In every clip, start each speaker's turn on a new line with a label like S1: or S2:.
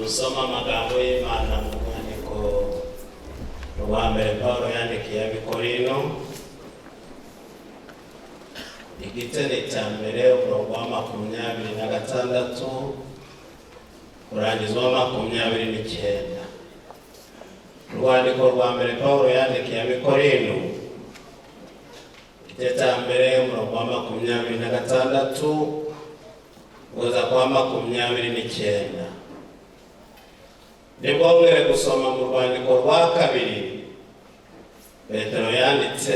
S1: Dusoma amagambo y'Imana mu rwandiko rwa mbere Pawulo yandikiye Abakorinto, igice cya mbere, umurongo wa 26 kurangiza uwa 29. Urwandiko rwa mbere Pawulo yandikiye Abakorinto, igice cya mbere, umurongo wa 26 kugeza ku wa 29. Nibwo mwere gusoma mu rwandiko rwa kabiri Petero yanditse,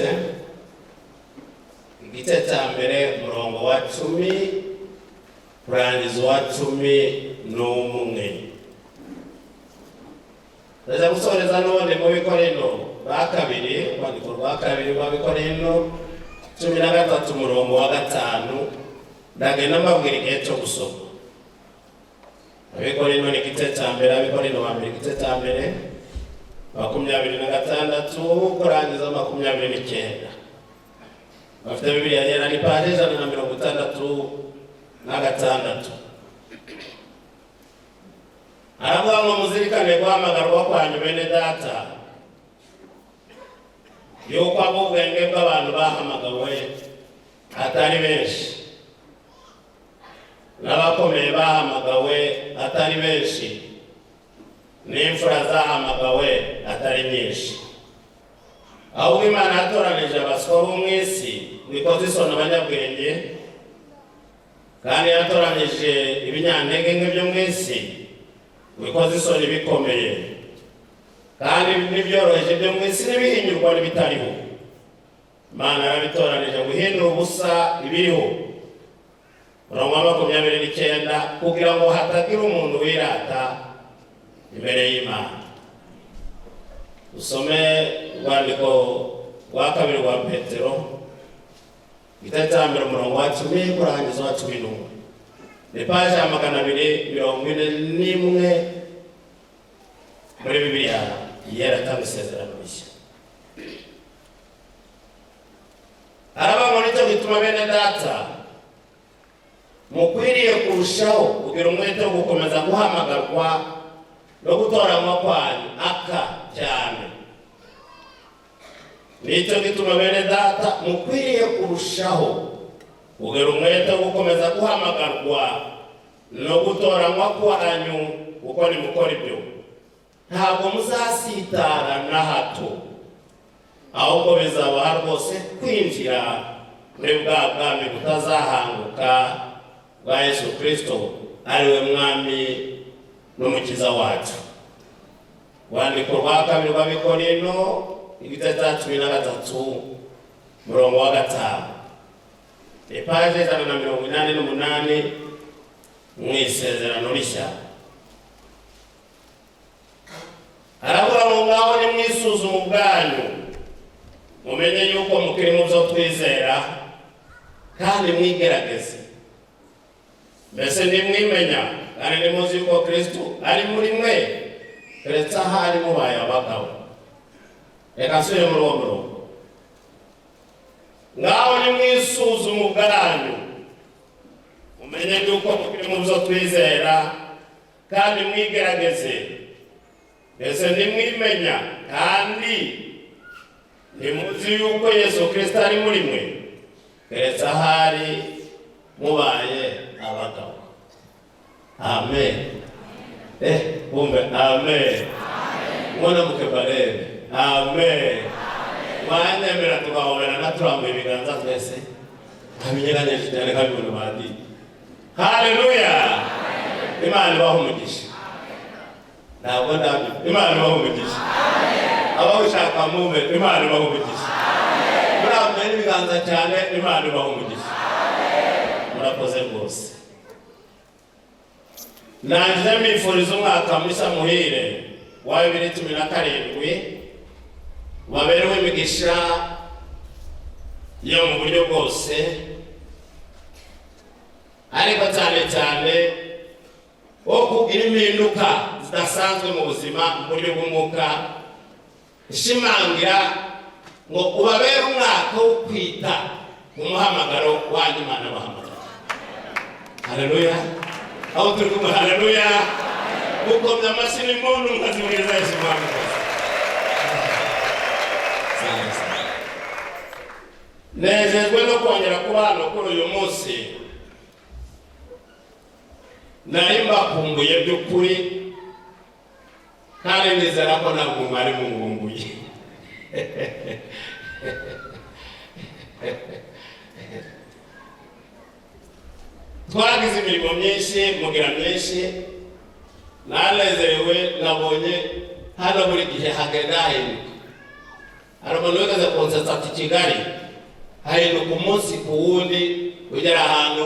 S1: igice cya mbere, umurongo wa 10 kurangiza uwa 11. Ndaza gusoreza n'ubundi mu Bakorinto ba kabiri, urwandiko rwa kabiri rw'Abakorinto, 13, umurongo wa 5. Ndagenda mbabwira igihe cyo gusoma. Abakorinto ni igice cya mbere, Abakorinto ba mbere, igice cya mbere, 26 kurangiza 29. Bafite Bibiliya Yera, ni paji 166. Aravuga ngo: "Muzirikane guhamagarwa kwanyu, bene Data, yuko ab'ubwenge bw'abantu bahamagawe atari benshi, n'abakomeye bahamagawe atari benshi, n'imfura zahamagawe atari nyinshi. Ahubwo Imana yatoranije abaswa bo mu isi ngo ikoze isoni abanyabwenge, kandi yatoranyije ibinyantege nke byo mu isi ngo ikoze isoni bikomeye, kandi n'ibyoroheje byo mu isi n'ibihinyurwa n'ibitariho Imana yarabitoranije guhindura ubusa ibiriho." Murongo wa 29: "Kugira ngo hatagira umuntu wirata imbere y'Imana." Usome urwandiko rwa kabiri rwa Petero, igice cya mbere, umurongo wa 10 kurangiza wa 11. Ni paji ya 241 muri Bibiliya Yera cyangwa Isezerano Rishya. Aravuga ngo: "Nicyo gituma, bene Data, mukwiriye kurushaho kugira umwete wo gukomeza guhamagarwa no gutoranywa kwanyu aka cyane. Nicyo gituma, bene Data, mukwiriye kurushaho kugira umwete wo gukomeza guhamagarwa no gutoranywa kwanyu, kuko nimukora ibyo ntabwo muzasitara na hato, ahubwo bizabaha rwose kwinjira muri bwa bwami butazahanguka bwa Yesu Kirisito, ari we Mwami n'Umukiza wacu." Urwandiko rwa kabiri rw'Abakorinto, igice cya 13, murongo wa 5, ipaje 188 mu Isezerano Rishya. Aravuga ngo: "Ngaho nimwisuzume ubwanyu, mumenye yuko mukiri mu byo twizera, kandi mwigerageze. Mbese ntimwimenya, kandi ntimuzi yuko Kristo ari muri mwe, keretse ahari mubaye abagabo." Reka nsubire muri uwo murongo: "Ngaho nimwisuzume ubwanyu, mumenye yuko mukiri mu byo twizera, kandi mwigerageze. Mbese ntimwimenya, kandi ntimuzi yuko Yesu Kirisito ari muri mwe, keretse ahari mubaye abagabo." Amen. Kumbe amen. Mwana barebe amen. Mwanyemera tugahoberana turambuye ibiganza twese, ntabinyeganyije cyane nk'abibona bandi. Haleluya! Imana ibaho umugisha. Ntabwo ndabyo. Imana ibaho umugisha. Abawushaka mube. Imana ibaho umugisha. Murambuye n'ibiganza cyane. Imana ibaho umugisha. Murakoze rwose. Nanjye mbifuriza umwaka mushya muhire wa 2017, wabereho imigisha yo mu buryo bwose, ariko cyane cyane wo kugira impinduka zidasanzwe mu buzima mu buryo bw'umwuka. Ishimangira ngo ubabere umwaka wo kwita ku muhamagaro wanyu Imana bahamagara. Haleluya! Aho turi kumwe, haleluya! Mukomye amashyi n'impundu mukazibwiriza Yesu mwamikoze. Nejejwe no kongera kuba hano kuri uyu munsi. Nari mbakumbuye by'ukuri, kandi nizera ko ntabwo mwari mungumbuye. Twagize imirimo myinshi, mugira myinshi. Nanezerewe nabonye hano buri gihe hagenda hahinduka. Hari umuntu wigeze kunsetsa ati Kigali hahinduka umunsi ku wundi, ugera ahantu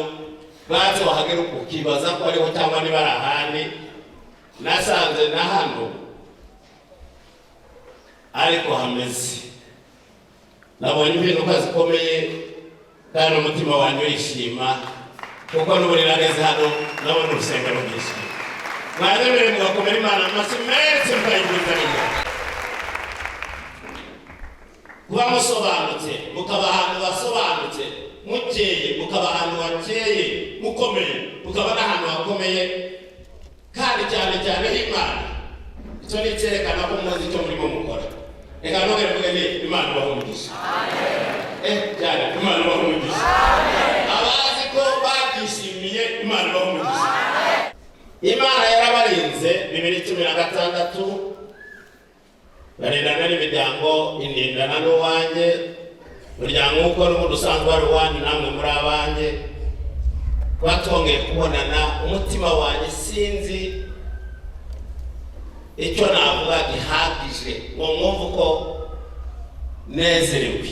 S1: bwatsi wahagera ukibaza ko ariho cyangwa niba ari ahandi. Nasanze na hano ariko hameze. Nabonye impinduka zikomeye kandi umutima wanjye urishima, kuko n'ubu nageze hano nabona urusengero rwishima. Mwanyemereye mugakomera Imana amashyi menshi mukayiguriza neza. Kuba musobanutse, mukaba ahantu hasobanutse, mukeye, mukaba ahantu hakeye, mukomeye, mukaba n'ahantu hakomeye, kandi cyane cyane h'Imana. Icyo ni icyerekana ko muzi icyo murimo mukora. Reka ntongere mvuge nti Imana ibahe umugisha. Cyane Imana ibahe umugisha. Abazi ko babyishimiye, Imana ibahe umugisha. Imana yarabarinze 2016, barindana n'imiryango, indindana n'uwanjye. Umuryango nk'uko n'ubundi usanzwe wari uwanyu, namwe muri abanjye. Twatwongeye kubonana, umutima wanjye sinzi icyo navuga gihagije ngo mwumve uko nezerewe.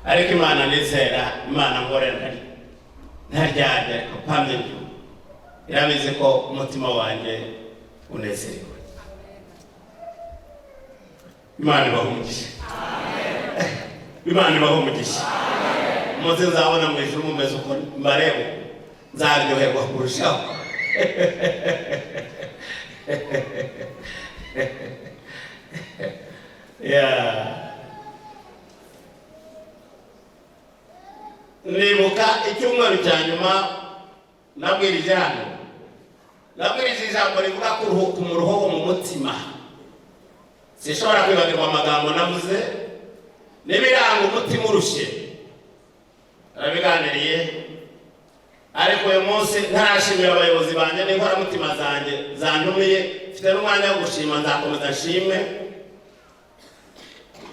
S1: Ariko Imana nizera, Imana nkorera ntaryarya, ariko mpamye ntyo, irabizi ko umutima wanjye unezerewe. Imana ibahe umugisha. Imana ibahe umugisha. Umunsi nzabona mu ijuru mumeze uko mbareba, nzaryoherwa kurushaho. Nibuka icyumweru cya nyuma nabwirije hano, nabwirije ijambo rivuga kuruhuka umuruho wo mu mutima. Sinshobora kwibagirwa amagambo navuze n'ibiranga umutima urushye, narabiganiriye. Ariko uyu munsi ntarashimira abayobozi banjye n'inkoramutima zanjye zantumiye, mfite n'umwanya wo gushima, nzakomeza nshime.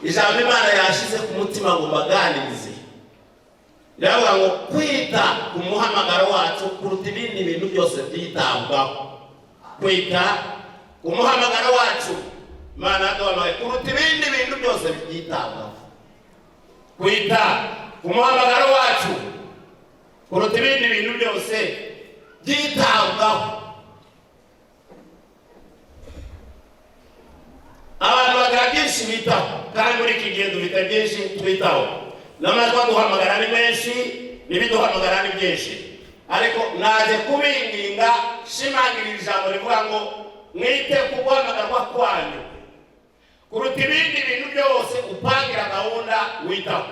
S1: Ijambo Imana yashyize ku mutima ngo mbaganirize riravuga ngo kwita ku muhamagaro wacu kuruta ibindi bintu byose byitabwaho. Kwita ku muhamagaro wacu Imana yaduhamagaye kuruta ibindi bintu byose byitabwaho. Kwita ku muhamagaro wacu kuruta ibindi bintu byose byitabwaho. Abantu bagira byinshi bitaho, kandi muri iki gihe dufite byinshi twitaho. N'amajwi aduhamagara ni menshi, n'ibiduhamagara ni byinshi. Ariko naje kubinginga shimangira ijambo rivuga ngo mwite ku guhamagarwa kwanyu kuruta ibindi bintu byose upangira gahunda witaho.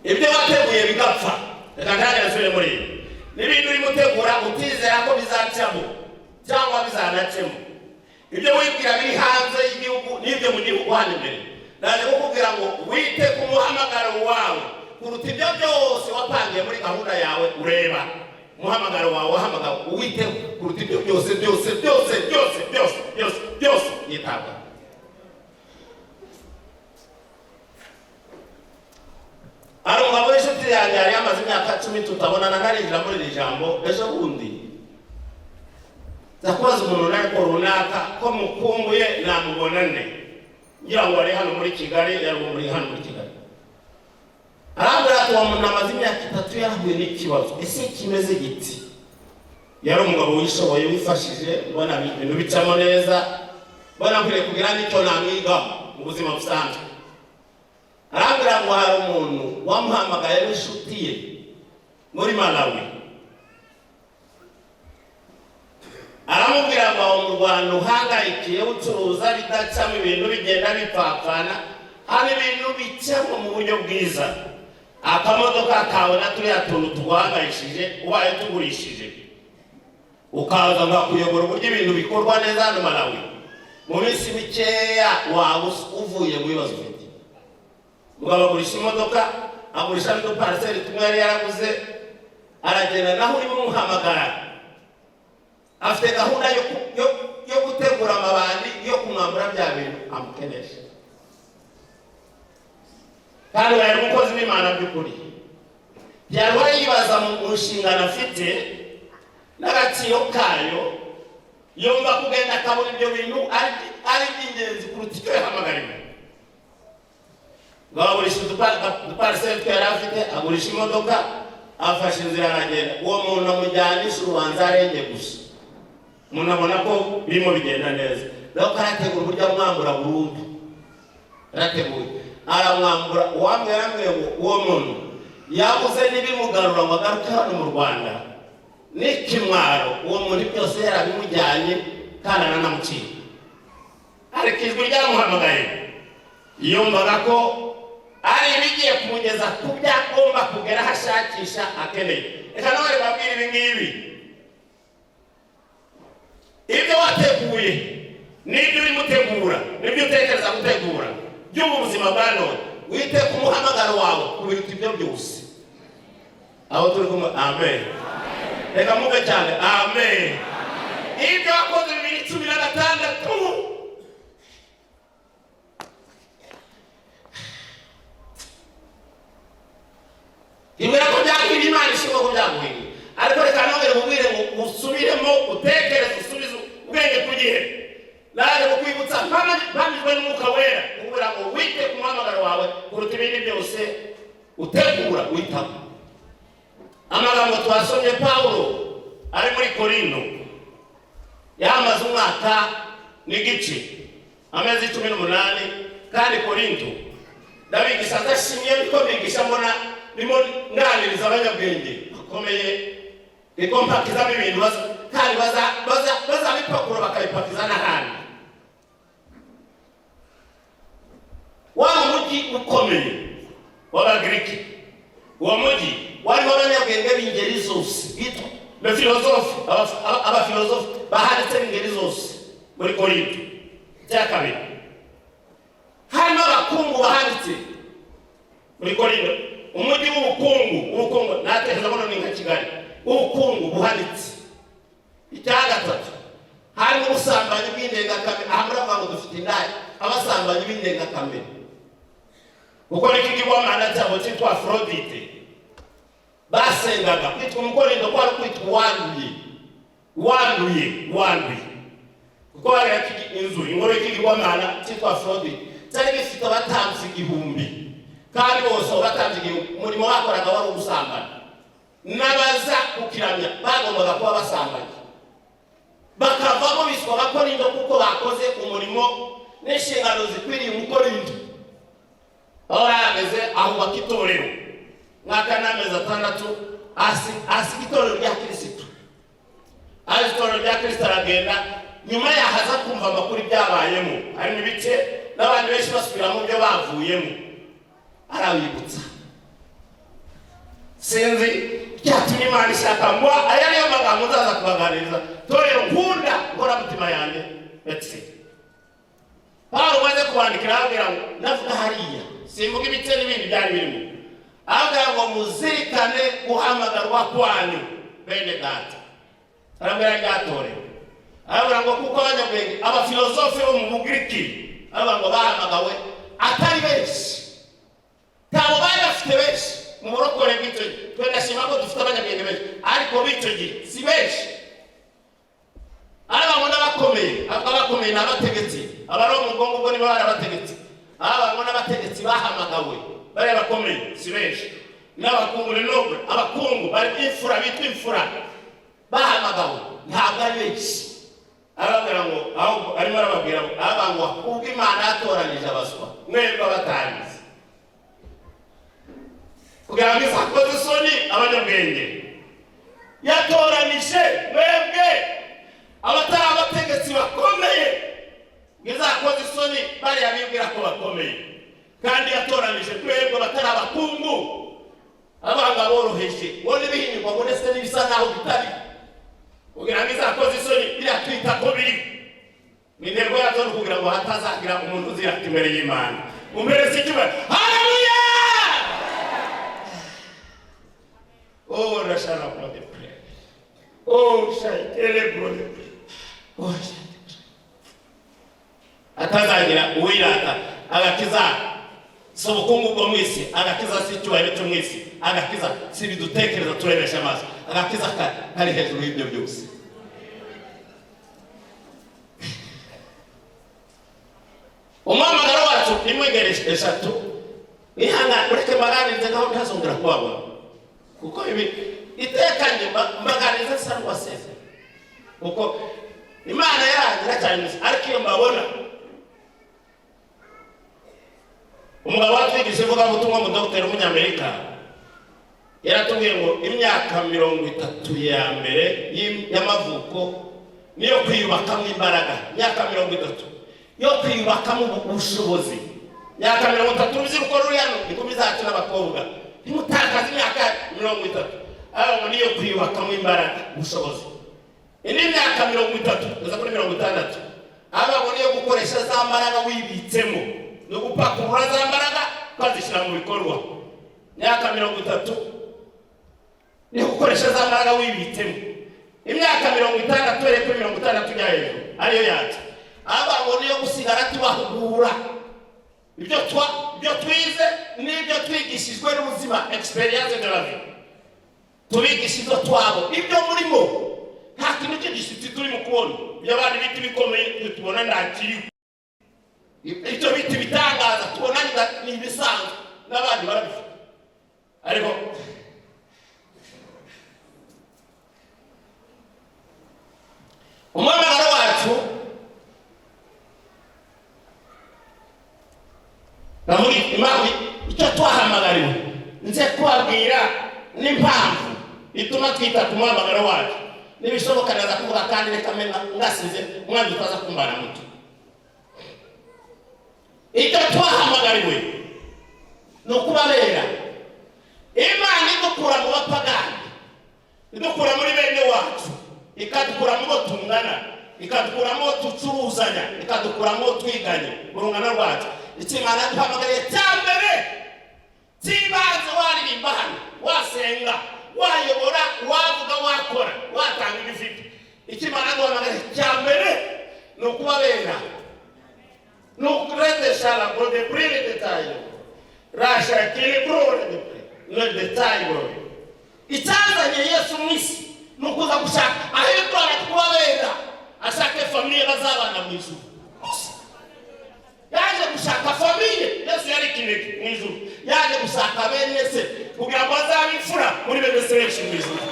S1: Ibyo wateguye bigapfa, reka ntangire nsubire muri ibi. N'ibintu urimo utegura utizera ko bizacamo cyangwa bizanacemo, ibyo wibwira biri hanze y'igihugu n'ibyo mu gihugu hano imbere, naje kukubwira ngo wite ku muhamagaro wawe kuruta ibyo byose wapangiye muri gahunda yawe. Ureba umuhamagaro wawe wahamagawe, uwite kuruta ibyo byose byose byose byose byose byose byose yitabwaho. Hari umugabo w'inshuti yanjye yari yamaze imyaka 10 tutabonana, narinjira muri iri jambo ejo bundi nza kubaza umuntu ariko runaka ko mukumbuye namubonane, ngira ngo ari hano muri Kigali, yari muri hano muri Kigali. Arambwira ati uwo muntu amaze imyaka 3 yarahuye n'ikibazo, ese kimeze giti? Yari umugabo wishoboye, wifashije, mbona ibintu bicamo neza, mbona nkwiriye kugira n'icyo namwigaho mu buzima busanzwe. Arambwira ngo hari umuntu wamuhamagaye w'inshuti ye muri Malawi, aramubwira ngo aho mu Rwanda uhangayikiye ucuruza bidacamo, ibintu bigenda bipfapfana, Hari ibintu bicamo mu buryo bwiza. Akamodoka kawe na turiya tuntu tuguhangayishije, ubaye tugurishije ukaza nkakuyobora uburyo ibintu bikorwa neza hano Malawi, mu minsi mikeya waba uvuye mu bibazo ufite. Mugabo agurisha imodoka, agurisha n'uduparcelle tumwe yari yaraguze, aragenda. Naho urimo umuhamagara, afite gahunda yo gutegura amabandi yo kumwambura bya bintu amukenesha. Kandi yari umukozi w'Imana by'ukuri, yari yibaza mu nshingano afite n'agaciro kayo, yumva kugenda akabona ibyo bintu ari iby'ingenzi kuruta icyo yahamagariwe. Ngo agurisha uduparcelle twe yari afite, agurisha imodoka, afashe inzira aragenda. Uwo muntu amujyanisha urubanza arenge gusa, umuntu abona ko birimo bigenda neza, nawe arategura uburyo amwambura burundu. Arateguye, aramwambura. Uwambwira yarambwiye ngo uwo muntu yabuze n'ibimugarura ngo agaruke hano mu Rwanda n'ikimwaro. Uwo muntu byose yarabimujyanye kandi aranamucika, ariko ijwi ryamuhamagaye yumvaga ko ari ibigiye kumugeza ku byo agomba kugera aho ashakisha akeneye. Reka nawe babwire ibi ngibi: ibyo wateguye n'ibyo urimo utegura n'ibyo utekereza gutegura by'ubu buzima bwa none, wite ku muhamagaro wawe kubiruta ibyo byose. Aho turi kumwe? Amen. Reka muve cyane. Amen. Ibyo wakoze 2016, ibwira ko byaguhiriye, Imana ishimwe ko byaguhiriye. Ariko reka nongere mubwire ngo usubiremo, utekereze, usubize ubwenge ku gihe. Naje kukwibutsa mpamijwe n'Umwuka Wera kugira ngo wite ku muhamagaro wawe kuruta ibindi byose utegura, witaho. Amagambo twasomye, Pawulo ari muri Korinto, yamaze umwaka n'igice, amezi 18. Kandi Korinto ndabigisha ndashimye niko bigisha, mbona ndimo nganiriza abanyabwenge bakomeye, niko mpakizamo ibintu kandi bazabipakura bakabipakiza n'ahandi. Wari umujyi ukomeye w'Abagiriki. Uwo mujyi warimo abanyabwenge b'ingeri zose bitwa le philosophe, abafilozofe bahanditse b'ingeri zose muri Korinto. Icya kabiri, harimo abakungu bahanditse muri Korinto, umujyi w'ubukungu. Ubukungu natekereza ko ni nka Kigali, ubukungu buhanitse. Icya gatatu, harimo ubusambanyi bw'indengakamere. Aha muravuga ngo dufite indaya, abasambanyi b'indengakamere, kuko n'ikigirwamana cyabo cyitwa Afrodite basengaga. Kwitwa Umukorindo kwari kwitwa uwanduye, uwanduye, uwanduye, kuko hari inzu, ingoro y'ikigirwamana cyitwa Afrodite cyari gifite abatambyi 1000, kandi bose abo batambyi 1000 umurimo bakoraga wari ubusambanyi. N'abaza kukiramya bagombaga kuba basambanye, bakavamo biswa Abakorindo kuko bakoze umurimo n'inshingano zikwiriye Umukorindo. Aho yahageze ahubaka itorero, mwaka n'amezi 6 asiga itorero rya Kirisitu, azi itorero rya Kirisito aragenda. Nyuma yahaza kumva amakuru ibyabayemo, harimo ibice n'abandi benshi basubira mu byo bavuyemo, arabibutsa. Sinzi icyatumye Imana ishaka ngo aya niyo magambo nzaza kubaganiriza. Torero nkunda, mutima yanjye etse, Pawulo umaze kubandikira arababwira ngo, ndavuga hariya simvuga ibice n'ibindi byari birimo, arababwira ngo muzirikane guhamagarwa kwanyu, bene data. Arabwira rya torero, arababwira ngo kuko abanyabwenge, abafilozofe bo mu Bugiriki, aravuga ngo bahamagawe atari benshi, ntabwo bari bafite benshi mu burokore bw'icyo gihe. Twe ndashima ko dufite abanyabwenge benshi, ariko b'icyo gihe si benshi. Aravuga ngo n'abakomeye, abakomeye ni abategetsi, abari mu bwonko ubwo nibo bari abategetsi. Aravuga ngo n'abategetsi bahamagawe, bariya bakomeye si benshi, n'abakungu ni noble, abakungu bari imfura, bitwa imfura, bahamagawe ntabwo ari benshi. Arababwira ngo ahubwo arimo arababwira ngo, aravuga ngo ubwo Imana yatoranije abaswa mwebwe abatarize kugira ngo izakoze isoni abanyabwenge, yatoranije mwebwe abatari abategetsi bakomeye ngo izakoze isoni bariya bibwira ko bakomeye. Kandi yatoranije twebwe batari abakungu, abanga boroheje, ngo n'ibihinyurwa, ngo ndetse n'ibisa naho bitari, kugira ngo izakoze isoni biriya twita ko biri. Intego yacu ni ukugira ngo hatazagira umuntu uzirata imbere y'Imana. Umberese icyubahiro. Haleluya! Oh, rashana brother. Oh, shayikele brother. Oh, atazagira uwirata. Agakiza si ubukungu bwo mu isi, agakiza si icyubahiro cyo mu isi, agakiza si ibidutekereza turebesha amaso, agakiza kari hejuru y'ibyo byose. Umuhamagaro wacu imwegere eshatu ihangane, ureke mbaganirize nkaho ntazongera kubabona, kuko ibi iteka njye mbaganiriza nsa n'uwasezeye, kuko Imana yarangira cyane, ariko iyo mbabona. Umugabo watwigisha ivugabutumwa, mu dogiteri w'umunyamerika, yaratubwiye ngo imyaka 30 ya mbere y'amavuko niyo kwiyubakamo imbaraga, imyaka 30 yo kwiyubakamo ubushobozi, imyaka 30. Urubyiruko ruri hano, inkumi zacu n'abakobwa, ntimutakaze imyaka 30. Aho ngo niyo kwiyubakamo imbaraga, ubushobozi. Indi myaka 30 kugeza kuri 60, aba ngo niyo gukoresha za mbaraga wibitsemo, ni ugupakurura za mbaraga ukazishyira mu bikorwa. Imyaka 30 ni gukoresha za mbaraga wibitsemo. Imyaka 60 uhereye kuri 60 ujya hejuru, ariyo yacu, aba ngo niyo gusigara tubahugura ibyo twize n'ibyo twigishijwe n'ubuzima, experience de la vie. Tubigisha ibyo twabo, ibyo murimo. Nta kintu cy'igishyitsi turimo kubona. Ibyo abandi bita ibikomeye, twe tubona ntakiriho. Ibyo bita ibitangaza, tubona ni ibisanzwe, n'abandi barabifite. Ariko umuhamagaro wacu, ndavuga impamvu icyo twahamagariwe, nze kubabwira n'impamvu ituma twita ku muhamagaro wacu. Nibishoboka naza kuvuga kandi reka mbe ngasize umwanzi utaza kumbana muto. Icyo twahamagariwe ni ukubabera. Imana idukura mu bapagani, idukura muri bene wacu, ikadukura mu bo tungana, ikadukura mu bo ducuruzanya, ikadukura mu bo twiganye mu rungano rwacu. Icyo Imana yaduhamagariye cya mbere cy'ibanze, waririmba hano, wasenga, wayobora, wavuga, wakora, watanga ibyo ufite, icyo Imana yaduhamagariye cya mbere ni ukubabera, ni ukuredesha la brode brille detail rasha kiri brode le detail. Icyazanye Yesu mu isi ni ukuza gushaka ahindura kubabera, ashake famille bazabana mu ijuru. Gusa yaje gushaka famille. Yesu yari ikinege mu ijuru, yaje gushaka bene se kugira ngo azabe imfura muri bene se benshi mu ijuru.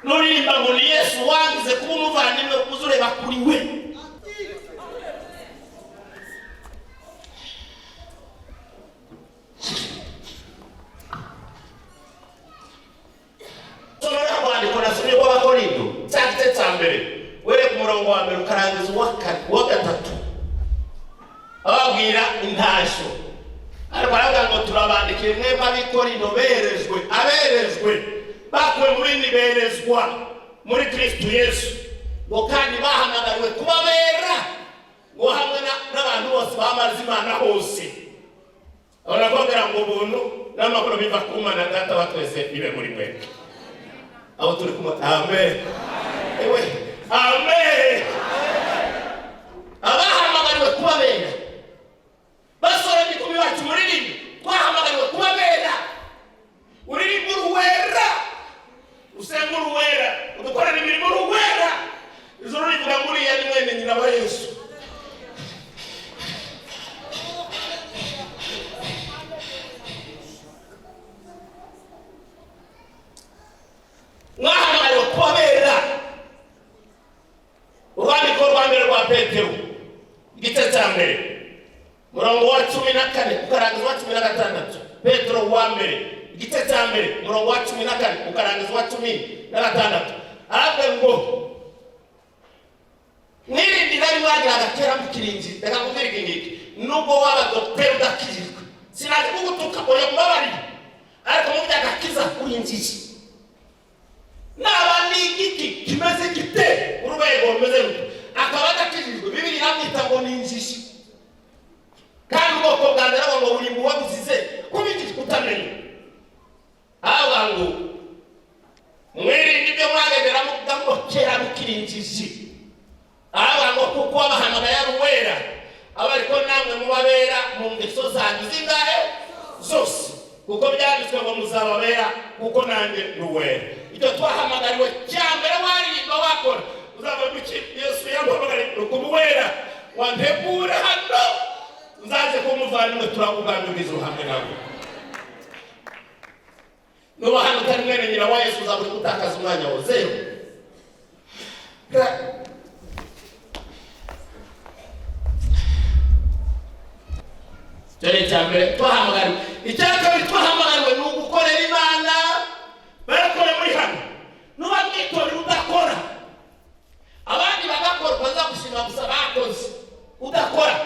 S1: Nuririmba ngo ni Yesu wangize kuba umuvandimwe, uze ureba kuri we. Soma ruriya rwandiko nasomye rw'Abakorinto, cya gice cya mbere, uhereye ku murongo wa mbere ukarangiza uwa gatatu, ababwira intashyo. Ariko aravuga ngo turabandikiye mwebwe ab'Ikorinto berejwe, aberejwe bakuwe mu bindi, berezwa muri Kristo Yesu, ngo kandi bahamagariwe kubabera, ngo hamwe n'abantu bose bamaze Imana hose. Barakubwira ngo ubuntu n'amahoro biva ku Mana Data wa twese bibe muri mwebwe. Abo turi kumwe, amen. Ewe, amen. Abahamagariwe kubabera, basore n'ikumi bacu, muririmbe, twahamagariwe kubabera. Uririmba uruwera, usenga uruwera, udukorera imirimo uruwera. Ijuru rivuga ngo uriya ni mwene nyina wa Yesu. Mwahamagariwe kubabera. Urwandiko rwa mbere rwa Petero, igice cya mbere, murongo wa 14 ukarangiza uwa 16. Petero wa mbere, igice cya mbere, murongo wa 14 ukarangiza uwa 16, aravuga ngo mwirinde irari. Mwagiraga kera mukiringi. Reka nkubwire iki ngiki: nubwo waba dogiteri udakijijwe, sinaje kugutuka, oya, mbabarire, ariko mu by'agakiza uri injiji. Naba n'igiti kimeze gite, urwego rumeze rute, akaba adakijijwe, Bibiri iramwita ngo ni injiji. Kandi ubwoko bwa mbere ngo burimbuwe buzize kuba injiji, kutamenya. Avuga ngo mwirinde ibyo mwagendera muvuga ngo kera mukiri injiji. Aravuga ngo kuko wabahamagaye ari uwera, aba ariko namwe mubabera mu ngeso zanyu zingahe? Zose. Kuko byanditswe ngo muzababera kuko nanjye ni uwera. Icyo twahamagariwe cya mbere, waririmba, wakora, uzava muki? Yesu yampamagariye ni ukuba uwera. Wantegure hano nzaze kuba umuvandimwe, turakuganiriza hamwe nawe. Nuba hano utari mwene nyina wa Yesu, uzaba uri gutakaza umwanya wawe zero. Icyo ni icya mbere twahamagariwe. Icya kabiri twahamagariwe ni ugukorera Imana. Barakora muri hano. Nuba mwitorera udakora, abandi bagakora, ukaza gushima gusa bakoze, udakora,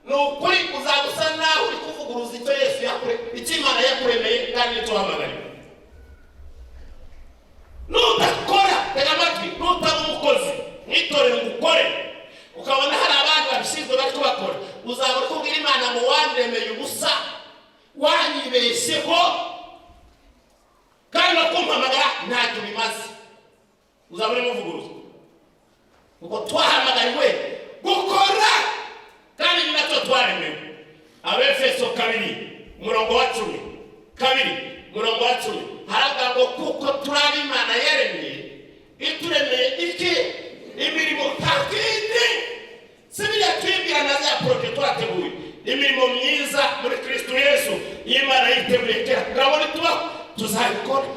S1: ni ukuri uzaba usa naho uri kuvuguruza icyo Yesu yakure, icyo Imana yakuremeye kandi nicyo wahamagariwe. Nudakora, tega amatwi, nutaba umukozi mwitorere ngo ukore, ukabona hari abandi babishinzwe bari kubakora, uzaba uri kubwira Imana ngo wandemeye ubusa, wanyibeshyeho, kandi no kumpamagara ntacyo bimaze. Uzaba urimo uvuguruza, kuko twahamagariwe gukora kandi ni nacyo twaremewe. Abefeso 2 umurongo wa 10, 2 umurongo wa 10, haravuga ngo kuko turi abo Imana yaremye, ituremeye iki? Imirimo. Nta kindi, si biriya twibwira na za projets twateguye. Imirimo myiza muri Kristo Yesu y'Imana yiteguye kera kugira ngo nitubaho tuzabikora.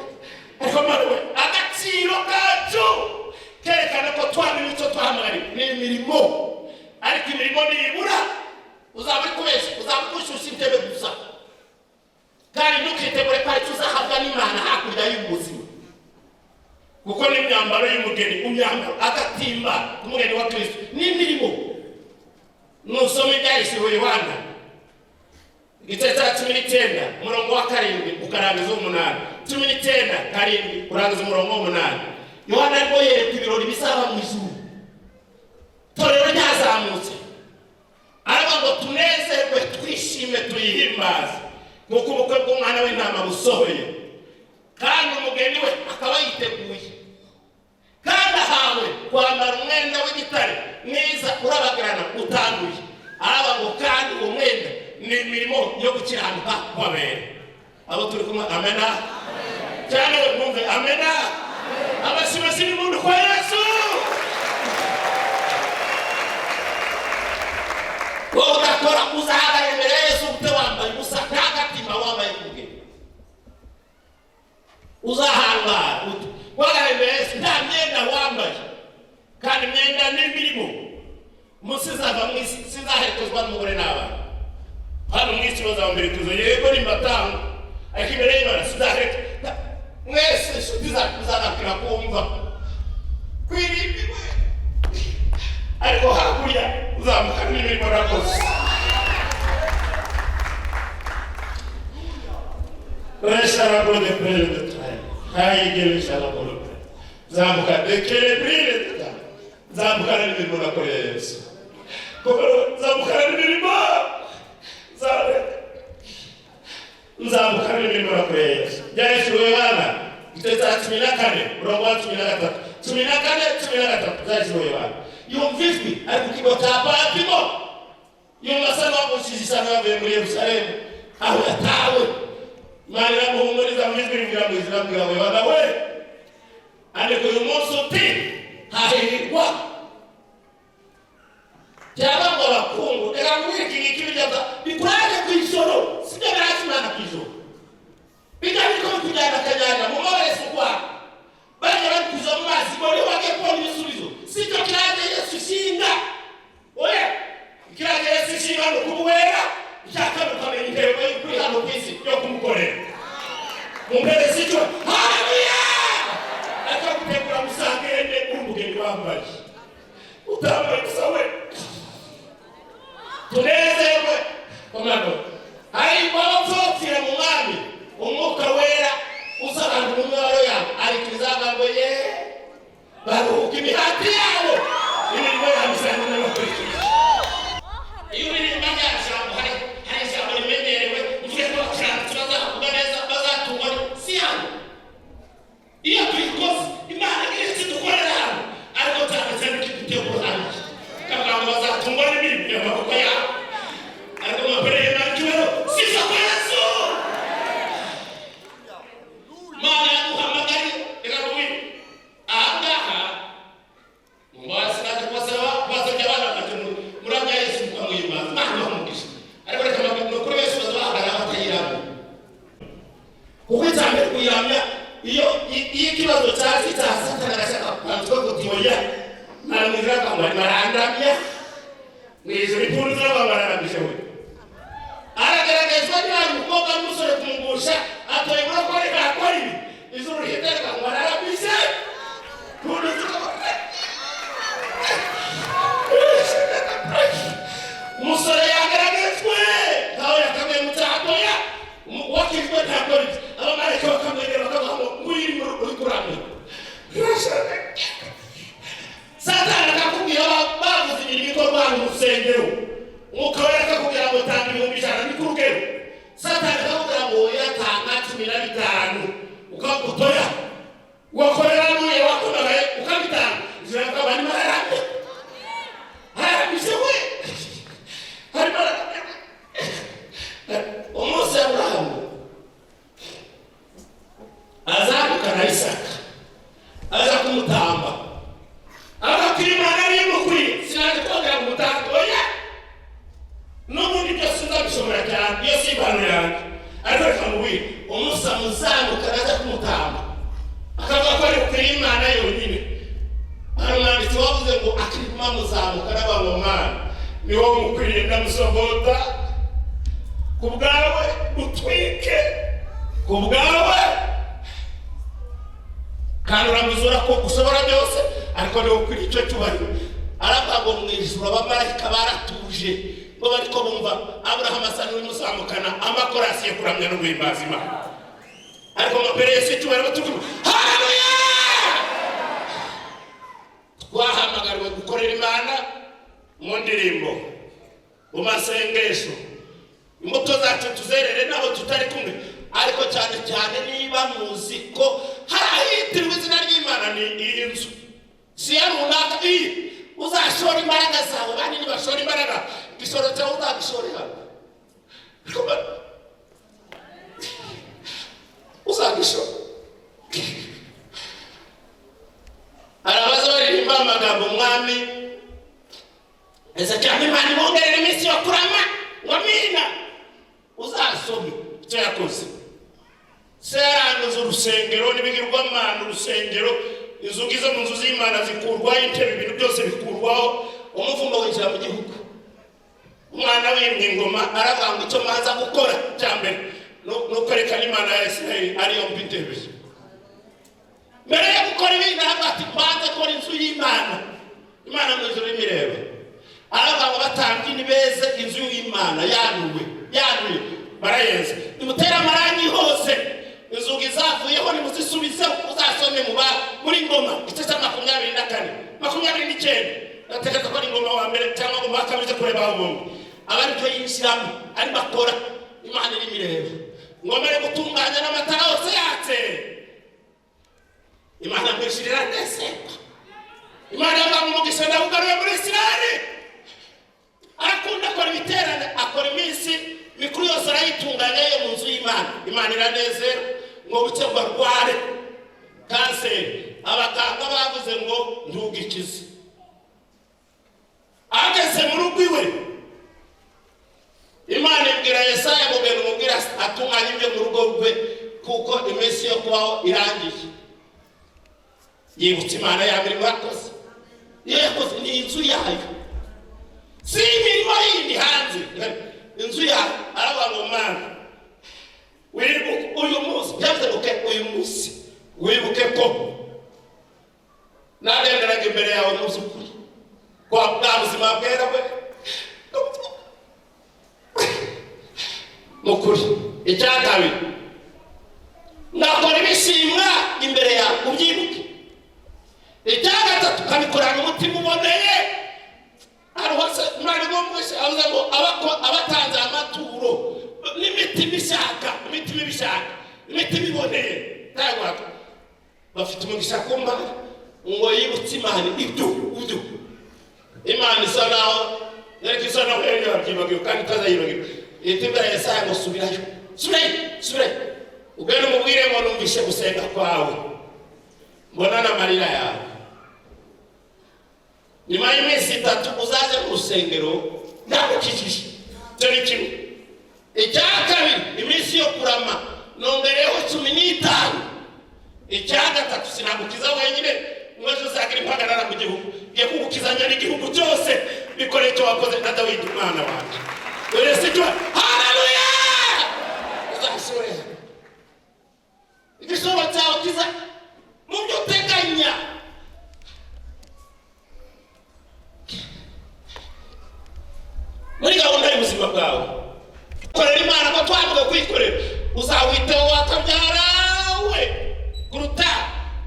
S1: Ariko Mana we, agaciro kacu kerekana ko twamenye icyo twahamagariwe ni imirimo. Ariko imirimo nibura, uzaba uri kubeshya, uzaba uri gushyushya intebe gusa. Kandi ntukitegure ko aricyo uzahabwa n'Imana hakurya y'ubuzima, kuko n'imyambaro y'umugeni, imyambaro, agatimba k'umugeni wa Kristo ni imirimo. Nusoma Ibyahishuriwe Yohana igice cya 19 umurongo wa 7 ukarangiza umunani, 19 7 urangiza umurongo w'umunani, Yohana arimo yerekwa ibirori bizaba mu ijuru, itorero ryazamutse. Aravuga ngo tunezerwe, twishime, tuyihimbaze, kuko ubukwe bw'Umwana w'Intama busohoye, kandi umugeni we akaba yiteguye, kandi ahawe kwambara umwenda w'igitare mwiza urabagirana utanduye. Aravuga ngo kandi uwo mwenda ni imirimo yo gukiranuka kw'abera. Abo turi kumwe, amena cyane. We mwumve amena. Amashyi n'umuntu kwa Yesu. Wowe udakora, uzahagarara imbere ya Yesu ute wambaye ubusa, nta gatima wambaye kubwe? Uzahangara ute guhagarara imbere ya Yesu nta myenda wambaye? Kandi imyenda ni imirimo. Umunsi izava mu isi sizaherekezwa n'umugore n'abana. Hano mu isi bazamperekeza, yego, nimbatanga, ariko imbere y'Imana sizaherekeza. Mwese inshuti zacu muzagakira kumva kwirimbi, ariko hakurya uzamuka n'imirimo nakoze. Resharabode de train. Hayigere sharabode. Zamuka de brille de train. Zamuka n'imirimo nakoreye Yesu. Zamuka n'imirimo. Nzamuka n'imirimo nakoreye Yesu. Byahishuriwe Yohana igice cya 14 umurongo wa 13, 14 13. Byahishuriwe Yohana, yumva ijwi ari ku kigo cya Patimo. Yumva asa n'uwagushije ishyano, yavuye muri Yerusalemu aho yatawe. Imana iramuhumuriza mu ijwi rivugira mu ijuru, iramubwira ngo Yohana we, andika uyu munsi uti hahirwa cyangwa ngo abakungu. Reka nkubwire iki ngiki: bijya bikuraje ku ijoro, sibyo biraje Imana ku ijoro, bijya biriko bikujyana akanyanja mu mabare si ukwaha, bajya bari kuza mu mazi ngo niho bagiye kubona ibisubizo. Sicyo kiraje Yesu ishinga, oya. Ikiraje Yesu ishinga ni ukuba uwera. Icya kabiri, ukamenya intego y'ukuri hano ku isi yo kumukorera mu mbere. Sicyo, haleluya! Akagutegura musangende uri umugeni wambaye. Utambaye gusa we, Tunezerwe komando. Hari abapfira mu mwami, umwuka wera uza abantu mu mibabaro yabo, ariko izagambo ye baruhuka imihati yabo, imirimo yabo isanga n'abakurikije. Iyo uririmba rya jambo, hari ijambo rimenyerewe mvuge ko abakiranutsi bazavuga neza, bazatungwa si hano. Iyo tuyikoze Imana igira icyo dukorera hano, ariko cyane cyane ikidutegura hano, ikavuga ngo bazatungwa n'imirimo y'amaboko yabo. Ariko mwakoreye Imana icyubahiro, si isoko Yesu. Imana yaduhamagariye. Reka nkubwire aha ngaha, mumbabazi naje kubasaba, kubasabye abana bati muramya Yesu mukamwimbaza, Imana ibaha umugisha. Ariko reka mbabwire, ni ukuri benshi baza bahagarara batayiramya, kuko icya mbere kuyiramya, iyo ikibazo cyaje cya Satani agashaka kubanza kuti oya, maramwizira akamubari barandamya mu ijoro, impundu z'aba bararamije. We arageragezwa, niba ari umukobwa n'umusore kumugusha, atoye muri ko reka akora ibi, ijuru rihita reka ngo bararamije, impundu zikaba. Umusore yageragejwe nkaho yakaguye mu cyaha, atoya wakijwe ntabwo ari byo. Abamarayika bakamwegera bakavuga ngo nguyu uri kuramya. Satani akakubwira bavuze imirimo ikorwa hano mu rusengero, Umwuka Wera akakubwira ngo tanga 100,000, ni ku rugero. Satani akakubwira ngo oya, tanga 15, ukagutoya wakorera n'uriya wakomagaye ukabitanga, ijana akaba arimo araramya, ararambije we arimo araramya. Umunsi Aburahamu azamukana Isaka aza kumutamba, agakira Imana ariyo imukwiye, sinaje kongera kumutamba, oya, n'ubundi byose nzabishobora cyane, iyo si impano yanjye. Ariko reka mubwire, umunsi amuzamukana aza kumutamba, akavuga ko ari bukwiriye Imana yonyine, hari umwanditsi wavuze ngo akirimo amuzamuka aravuga ngo mwana ni wowe umukwiriye, ndamusogota ku bwawe, utwike ku bwawe, kandi uramuzura ko ushobora byose, ariko niwe ukwiriye icyo cyubahiro. Aravuga ngo mu ijuru abamarayika baratuje, ngo bariko bumva Aburahamu asa n'uwimuzamukana amakorasi yo kuramya no guhimbaza Imana. Ariko mbere Yesu icyubahiro, tuvuga haleluya. Twahamagariwe gukorera Imana mu ndirimbo, mu masengesho, imbuto zacu tuzerere n'abo tutari kumwe. Ariko cyane cyane niba muzi ko hari ahitirirwa izina ry'Imana, ni iyi nzu, si iya runaka. Iyi uzashora imbaraga zawe, banini bashora imbaraga, igishoro cyawe uzagishore hano, uzagishora. Hari abaza baririmba amagambo, umwami ese cyangwa Imana ibongerera iminsi yo kurama, ngo amina. Uzasome icyo yakoze. Se yaranduza urusengero n'ibigirwamana, urusengero, inzugi zo mu nzu z'Imana zikurwaho, intebe, ibintu byose bikurwaho, umuvumba winjira mu gihugu. Umwana wimye ingoma, aravuga ngo icyo mbanza gukora cya mbere ni ukwerekana Imana ya Isirayeli ariyo mbitebe. Mbere yo gukora ibindi, aravuga ati mbanze kora inzu y'Imana. Imana mu ijuru imireba, aravuga ngo batambyi nibeze inzu y'Imana yanuwe, yanuye barayeza, nimutere amarangi hose, inzugi zavuyeho nimuzisubizeho. Uzasome mu muri Ngoma igice cya 24, 29, ndatekereza ko ari Ngoma wa mbere cyangwa Ngoma wa kabiri, kureba aho ubundi aba aribyo yinjiramo arimo akora, Imana irimo ireba. Ngoma ari gutunganya n'amatara yose yatse, Imana mwishirira ndetse Imana yavuga ngo umugisha ndawugaruye muri Isirayeli. Arakunda akora ibiterane, akora iminsi mikuru yose arayitunganya yo mu nzu y'Imana. Imana iranezera. Ngo buke ngo arware kanseri, abaganga bavuze ngo ntugikize. Ageze mu rugo iwe, Imana ibwira Yesaya ngo genda umubwire atunganye ibyo mu rugo rwe, kuko iminsi yo kubaho irangiye. Yibutse Imana ya mirimo yakoze, iyo yakoze ni inzu yayo, si imirimo yindi hanze, inzu yayo. Aravuga ngo Mana wibuke uyu munsi, yavuze ngo uyu munsi wibuke ko nagenderaga imbere yawe mu by'ukuri kwa bwa buzima bwera we. Nukuri. Icya kabiri, ngakora ibishimwa imbere yawe, ubyibuke. Icya gatatu, ukabikorana umutima uboneye. Hose mwari mwumvise avuze ngo abatanze amaturo n'imitima ishaka, imitima ibishaka, imitima iboneye, ntabwo bafite umugisha ku Mana. Ngo yibutse Imana ibyo ibyo Imana isa naho ariko isa naho yari yabyibagiwe kandi itazayibagiwe. Ihita ibwira Yesaya ngo: "Subirayo, subirayo, subirayo, ugende umubwire ngo numvishe gusenga kwawe, mbona n'amarira yawe. Nyuma y'iminsi 3 uzaze mu rusengero ndagukijije." Icyo ni kimwe. Icya kabiri, iminsi yo kurama nongereyeho 15. Icya gatatu, sinagukiza wenyine ngo ejo uzagira impagarara mu gihugu, ngiye kugukizanya n'igihugu cyose, bikoreye icyo wakoze na Dawidi umwana wanjye. Dore si cyo. Haleluya! Uzasore igishoro cyawe kiza mu byo uteganya muri gahunda y'ubuzima bwawe. Korera Imana ko twavuga kwikorera, uzawiteho wakabyara we kuruta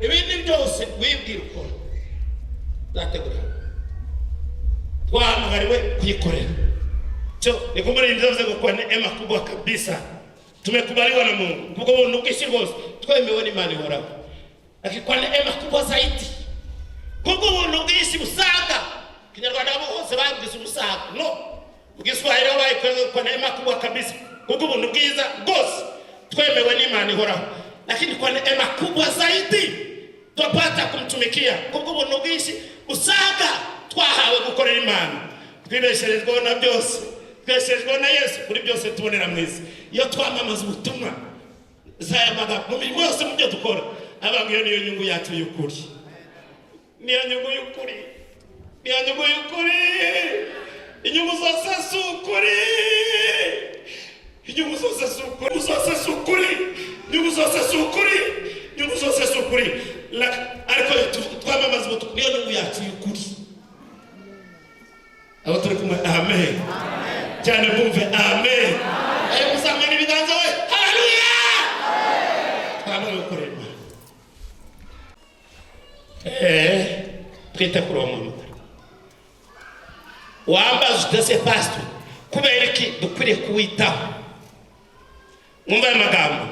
S1: ibindi byose wibwira ukora uzategura. Twahamagariwe kuyikorera. Cyo ni kumuri bivuze ngo kwa neema kubwa kabisa tumekubaliwa na Mungu, kuko buntu bwinshi rwose twemewe n'Imana ihoraho. Lakini kwa neema kubwa zaidi, kubwo ubuntu bwinshi busaga. Kinyarwanda abo hose babwize umusaga, no mu Giswahili aho bayikoze kwa neema kubwa kabisa, kubwo ubuntu bwiza bwose twemewe n'Imana ihoraho. Lakini kwa neema kubwa zaidi twapata kumtumikia, kubwo ubuntu bwinshi busaga twahawe gukorera Imana. Twibesherejweho na byose, twesherejweho na Yesu kuri byose tubonera mu isi. Iyo twamamaza ubutumwa zaya magambo mu mirimo yose, mu byo dukora, abantu, iyo niyo nyungu yacu y'ukuri, niyo nyungu y'ukuri, niyo nyungu y'ukuri. Inyungu zose si ukuri, inyungu zose si ukuri, inyungu zose si ukuri, inyungu zose si ukuri, inyungu zose si ukuri. Ariko twamamaza ubutumwa, niyo nyungu yacu y'ukuri. Abo turi kumwe, amen cyane, bumve amen. Ayo muzamura ibiganza we, haleluya! Twamara gukorera Imana, twite kuri uwo muhamagaro. Wambaza utese: "Pastor, kubera iki dukwiriye kuwitaho?" Mwumva aya magambo,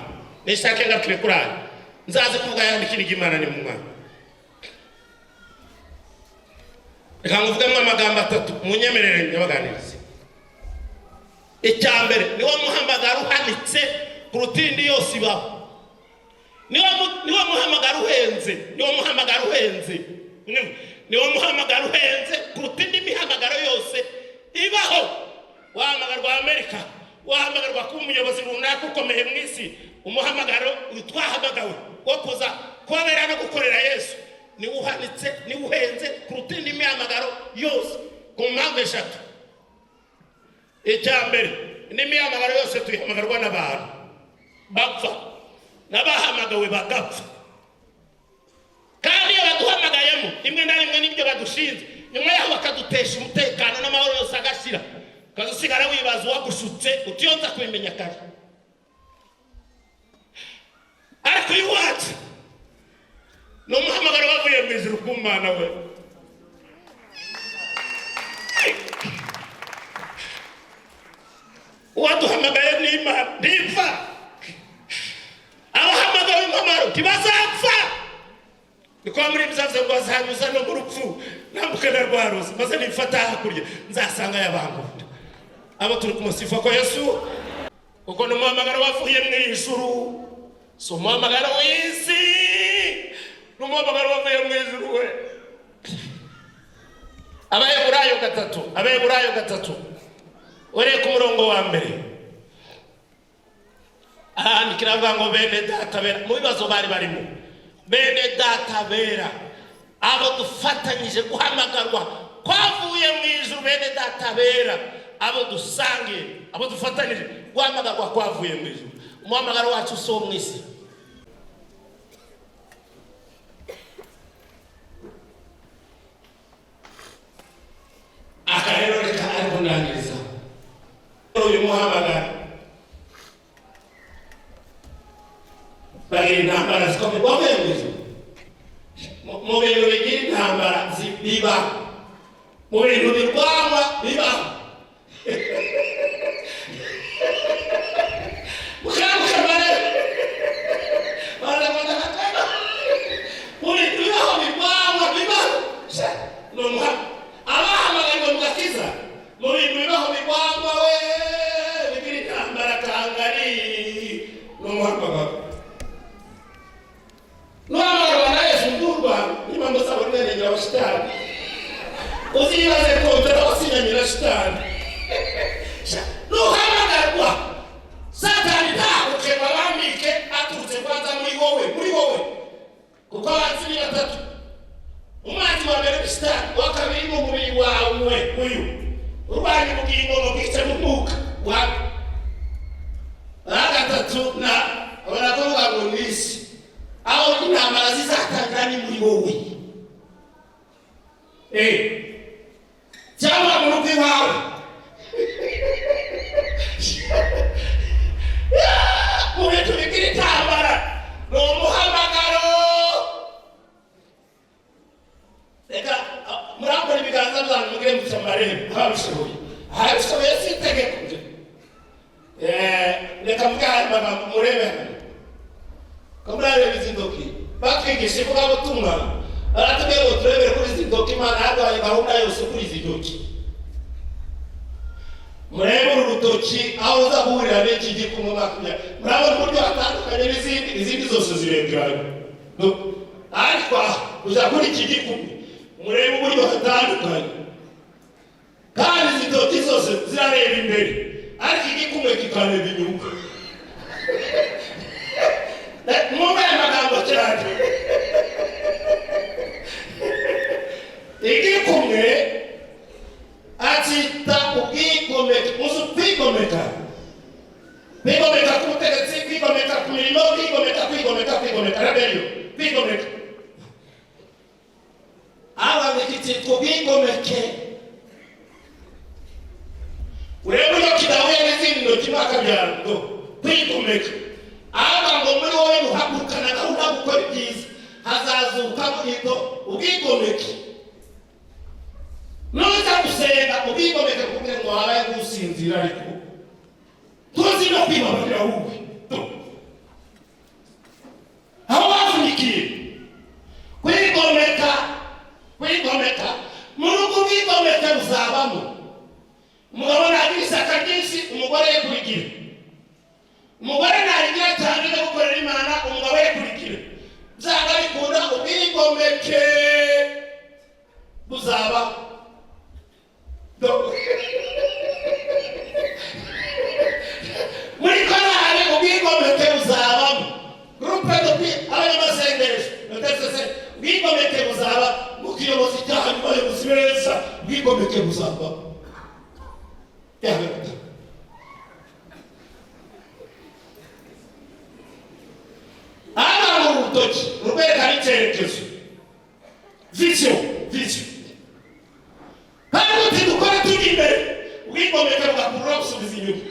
S1: nishake ngarukire kuri aya, nzaze kuvuga ayandi. Ikindi, Imana ni mu mwana. Reka nguvugemo amagambo atatu, munyemerere nyabaganirize. Icya mbere, niwo muhamagaro uhanitse kuruta indi yose ibaho, niwo muhamagaro uhenze, niwo muhamagaro uhenze, niwo muhamagaro uhenze kuruta indi mihamagaro yose ibaho. Wahamagarwa Amerika, wahamagarwa kuba umuyobozi runaka ukomeye mu isi, umuhamagaro twahamagawe wo kuza kubabera no gukorera Yesu niwo uhanitse, niwo uhenze kuruta indi mihamagaro yose, ku mpamvu eshatu. Icya mbere, indi mihamagaro yose tuyihamagarwa n'abantu bapfa, n'abahamagawe bagapfa. Kandi iyo baduhamagayemo, rimwe na rimwe n'ibyo badushinze, nyuma yaho bakadutesha umutekano n'amahoro yose agashira, ukaza wibaza uwagushutse, utiyonza kubimenya kare. Ariko uyu wacu ni umuhamagaro wavuye mu ijuru ku Mana we. Uwaduhamagaye ni Imana, ntipfa. Abahamagawe impamaro ntibazapfa. Niko muri bizavuze ngo azanyuza no mu rupfu, nambuke na rwa ruzi, maze nimfata hakurya nzasanga yabangunda. Abo turi kumusifa ko Yesu, kuko ni umuhamagaro wavuye mu ijuru, si umuhamagaro w'isi, ni umuhamagaro wavuye mu ijuru we. Abaheburayo 3, Abaheburayo 3, ureye ku murongo wa mbere, ahandikira avuga ngo: "Bene data bera," mu bibazo bari barimo, "bene data bera, abo dufatanyije guhamagarwa kwavuye mu ijuru, bene data bera, abo dusangiye, abo dufatanyije guhamagarwa kwavuye mu ijuru." Umuhamagaro wacu si uwo mu isi. Aka rero reka ariko ndangiriza uyu muhamagaro. Mu bintu birwanwa bibaho, mukamukamare barabaga. Mu bintu bibaho birwanwa bibaho ni umuhamagaro. Abahamagarirwa mu gakiza, mu bintu bibaho birwanwa we bigira intambara kangari ni umuhamagaro. Nuhamagarwa na Yesu ndurwana niba mbasaba mwerengera wa shitani, uzibaze kontara wasinyanye na shitani. Nuhamagarwa, Satani ntaguke babambike aturutse kwanza muri wowe, muri wowe, kuko abanzi ni batatu. Umwanzi wa mbere ni shitani, uwa kabiri ni umubiri wawe uyu urwanya ubugingo ngo bwice mu mwuka wa gatatu na barakuvuga ngo ni isi. Aho intambara zizatangira ni muri wowe cyangwa mu rugo iwawe. Mu bintu bigira intambara ni umuhamagaro. Reka murambure ibiganza byanyu mugire muca amarembo ababishoboye. Ababishoboye si itegeko. Reka mvuge aya magambo murebe hano ko murareba izi ntoki. Batwigisha ivugabutumwa, baratubwira ngo turebere kuri izi ntoki. Imana yaduhaye gahunda yose kuri izi ntoki. Murebe uru rutoki aho uza guhurira n'iki gikumwe makumyabiri, murabona uburyo hatandukanye n'izindi. Izindi zose ziregeranye, ariko aha uza kuri iki gikumwe, murebe uburyo hatandukanye. Kandi izi ntoki zose zirareba imbere, ariko igikumwe kikareba inyuma. Mwumve aya magambo cyane. Igikumwe akita ubwigomeke. Uzi kwigomeka? Kwigomeka ku butegetsi, kwigomeka ku mirimo, kwigomeka, kwigomeka, kwigomeka, rebellion, kwigomeka. Abandika kitwa ubwigomeke. Urebe uburyo kidahuye n'izindi ntoki mwakabyara ngo kwigomeka. Aba ngo muri wowe muhagurukana gahunda yo gukora ibyiza, hazazukamo ito ubwigomeke. Nuza gusenga ubwigomeke kugira ngo habaye gusinzira, ariko tuzi no kwibabarira wowe aho bavunikiye. Kwigomeka, kwigomeka mu rugo, ubwigomeke buzabamo. Umugabo nagira ishyaka ryinshi, umugore ye kurigira. Umugore narigira cyane no gukorera Imana, umugabo ye kurigira. Byanga bikunda ubwigomeke buzaba. Muri korali ubwigomeke buzabamo. Groupe de abanyamasengesho, ubwigomeke buzaba. Mu kiyobozi cyanyu, abayobozi beza, ubwigomeke buzabamo. Aha mu rutoki rurwerekana icyerekezo, vision, vision. Kandi uti dukore tujya imbere, ubwigomeke bugakurura busubiza inyuma.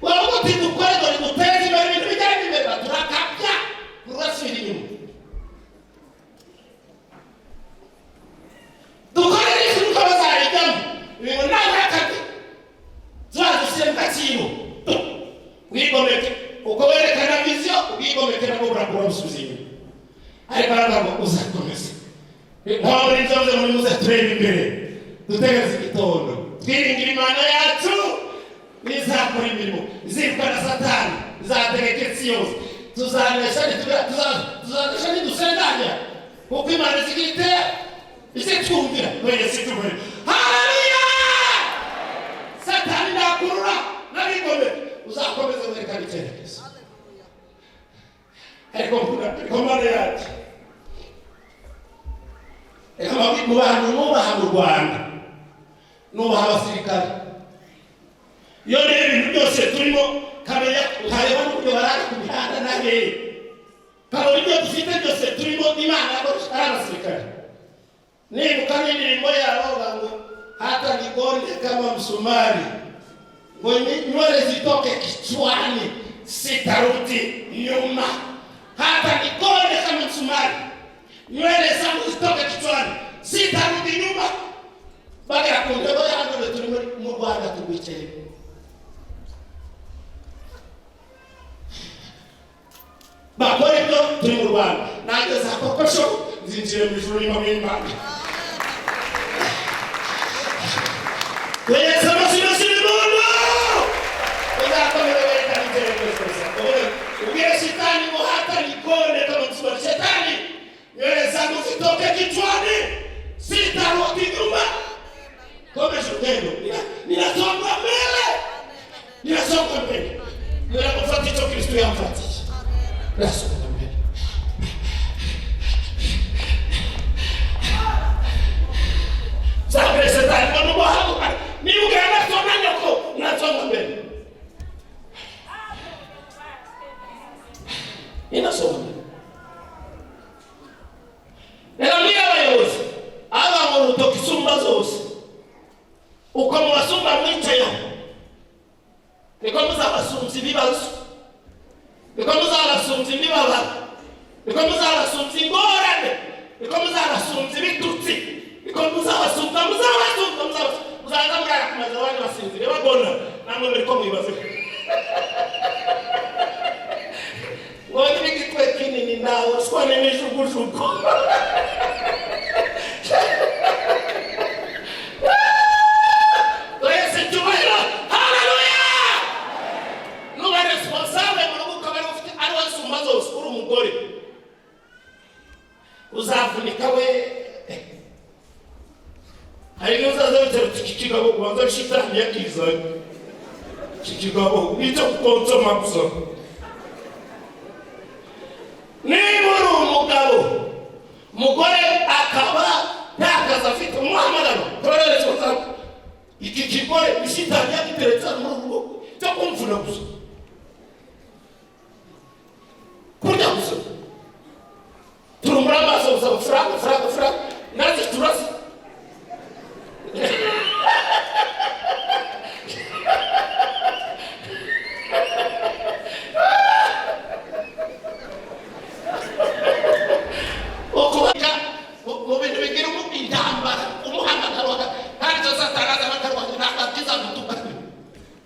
S1: Wavuga uti dukore dore duteze imbere ibintu bijyanye imbere, turakabya rurasubira inyuma. Dukore n'ijuru ko bazarijyamo ibintu nawe urakabya, tuzadushyire mu gaciro. Wigomeke uko werekana vision, ubwigomeke nabwo burakura busubiza inyuma. Ariko aravuga ngo uzakomeza ntabwo inzobe muri muze turebe imbere, dutegereze igitondo, twiringira Imana yacu izakora imirimo, izirukana Satani, izategeka isi yose. Tuzanesha, tuzanesha nidusendanya, kuko Imana isigira ite izitwumvira wese itubure. Haleluya! Satani nakurura n'abigomeke, uzakomeza werekana icyerekezo. Ariko mvuga, ariko Mana yacu, reka mu bantu nubaha mu Rwanda, nubaha abasirikare. Iyo rero ibintu byose turimo kamenya, ukareba n'uburyo barara ku mihanda na hehe, kabona ibyo dufite byose turimo, Imana ari abasirikare. Nibuka n'indirimbo yabo bavuga ngo hata nigonde kama msumari. Ngo nywele zitoke kichwani, sitarudi nyuma, hata nikonde kama msumari. Nywele zangu zitoke kichwani, sitarudi nyuma. Bagera ku ntego ya none turi mu Rwanda turwicaye. Bakora ibyo, turi mu Rwanda, nanjye za kokosho nzinjire mu ijuru nyuma mw'Imana. Twese amashyi muntu uzakomeza werekana iterambere gusa. Ubwire shitani ngo hata nikonde kama msumari, shetani, nywele zangu zitoke kichwani, sitarudi nyuma. Komesha urugendo, ninasonga mbele, ninasonga mbele, ninakufata icyo Kristo yamfatiye, nasonga mbele. Zabwire shetani ngo numuhaguruka, niba ugenda nasonga nyoko, nasonga mbele, ninasonga mbele. Reka mbwire abayobozi aba ngo urutoki isumba zose, uko mubasumba mwicayeho niko muzabasumbya ibibazo, niko muzabasumbya imibabaro, niko muzabasumbya ingorane, niko muzabasumbya ibitutsi, niko muzabasumbya, muzabasumbya, muzabasumbya. Muzaza murara ku mazu abandi basinziriye bagona, namwe muri ko mwibaze ngo n'igitwe kinini nawe shwa n'imijugujugu. Twese cyubahiro, haleluya! Nuba responsable mu rugo, ukaba ari ufite ari we sumba zose, uri umugore, uzavunika we. Hari n'uzaza bitera uti: "Iki kigabo kubanza shitani yakizanye, iki kigabo nicyo kukonsoma gusa." Niba uri umugabo, umugore akaba nta kazi afite, umuhamagaro kubera responsable, iki kigore ishitani yagiteretse hano muri uru rugo cyo kumvuna gusa, kurya gusa, turumura amaso gusa, faranga, faranga, faranga, naze turasa. Ukubaka mu bintu bigira intambara, umuhamagaro kandi icyo Satani aza bakarwanya, ntabwo byiza gutukana,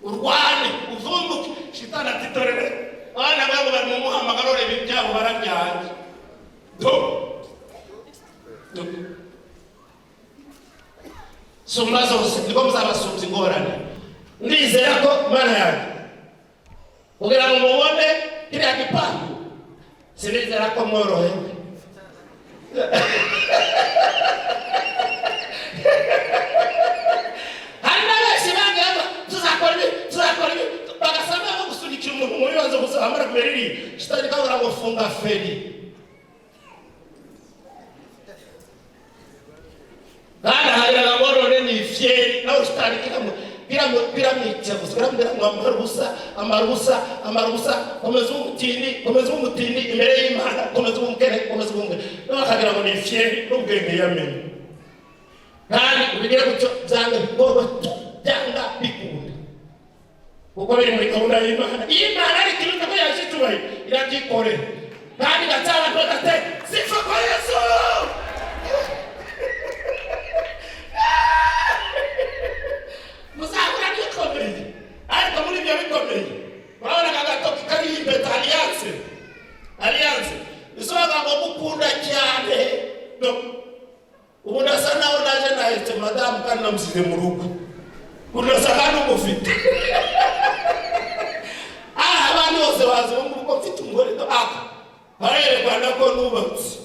S1: urwane uvumbuke. Shitani ati: "Dorere abana babo bari mu muhamagaro, reba ibyabo barabyanze." Do Do. Sumba zose niko muzabasumbya ingorane. Ndizera ko Mana yanjye, kugira ngo mubone kiriya gipangu, sinizera ko mworohewe. Hari na benshi bagiye tuzakora ibi, tuzakora ibi, bagasa nkaho gusunikira umuntu mu bibazo gusa. Bamara kumera iriya, shitani kabura ngo funga feri. Kandi ahagiraga ngo none ni feri nawe, shitani biramwica gusa, biramubwira ngo amara ubusa, amara ubusa, amara ubusa, komeza ube umutindi, komeza ube umutindi imbere y'Imana, komeza ube umukene, komeza ube umukene. Nawe akagira ngo ni feri n'ubwenge yamenye. Kandi ubigire gutyo, byanga bikorwa, byanga bikunda, kuko biri muri gahunda y'Imana. Iyo Imana ari ikintu ko yaje icyubahiro, irabyikorera kandi igaca abantu bagate sifa kwa Yesu. Muzahura n'ibikomeye, ariko muri ibyo bikomeye urabona aka gatoki kariho impeta, alliance. Alliance bisobanura ngo gukunda cyane. No. Ubu ndasa naho naje nahetse madamu kandi namusize mu rugo, ubu ndasa kandi umufite. Ah, abandi bose bazi ubu ngubu ko mfite umugore. Do aka barerekana ko nubatse,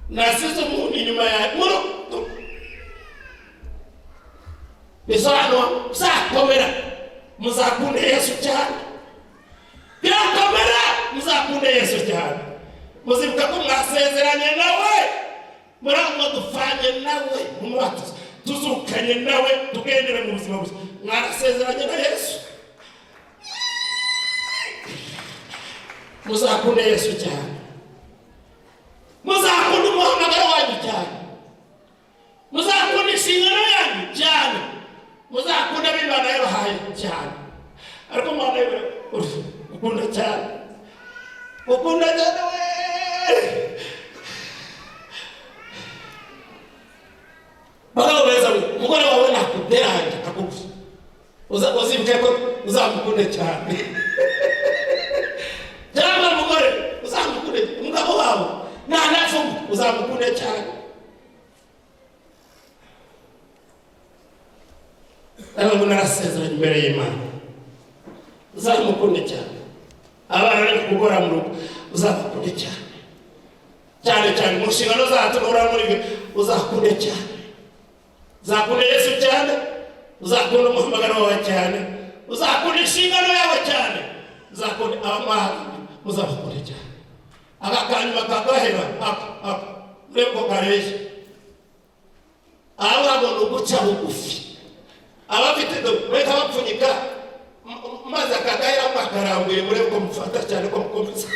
S1: nasize umuntu inyuma yawe mu rugo. Bisobanura muzakomera, muzakunde Yesu cyane. Birakomera, muzakunde Yesu cyane. Muzibuka ko mwasezeranye nawe, murangwa dupfanye nawe mu mubatizo, tuzukanye nawe tugendere mu buzima buzima. Mwarasezeranye na Yesu, muzakunde Yesu cyane, muzakunde umuhamagaro wanyu cyane, muzakunda inshingano yanyu cyane, muzakunda ab'Imana yabahaye cyane. Mukunda cyane, mukunda cyane we. Bagabo beza, umugore wawe nakuderanje akakugusa, uzibuke ko uzamukunde cyane. Cyangwa umugore uzamukunde, umugabo wawe nanafunga uzamukunde cyane. Ariko ngo narasezeranye imbere y'Imana, uzamukunde cyane. Abana bari kugora mu rugo, uzabakunde cyane cyane cyane. Mu nshingano zacu uhora muri byo, uzakunde cyane. Uzakunde Yesu cyane, uzakunde umuhamagaro wawe cyane, uzakunde inshingano yawe cyane, uzakunde abamwana, muzabakunde cyane. Aka kanyuma kagahera aka aka urebe ko kareshya. Aba ngo ni uguca bugufi. Abafite reka bapfunyika maze akagahera makarambuye, murebe ko mufata cyane ko mukomeza.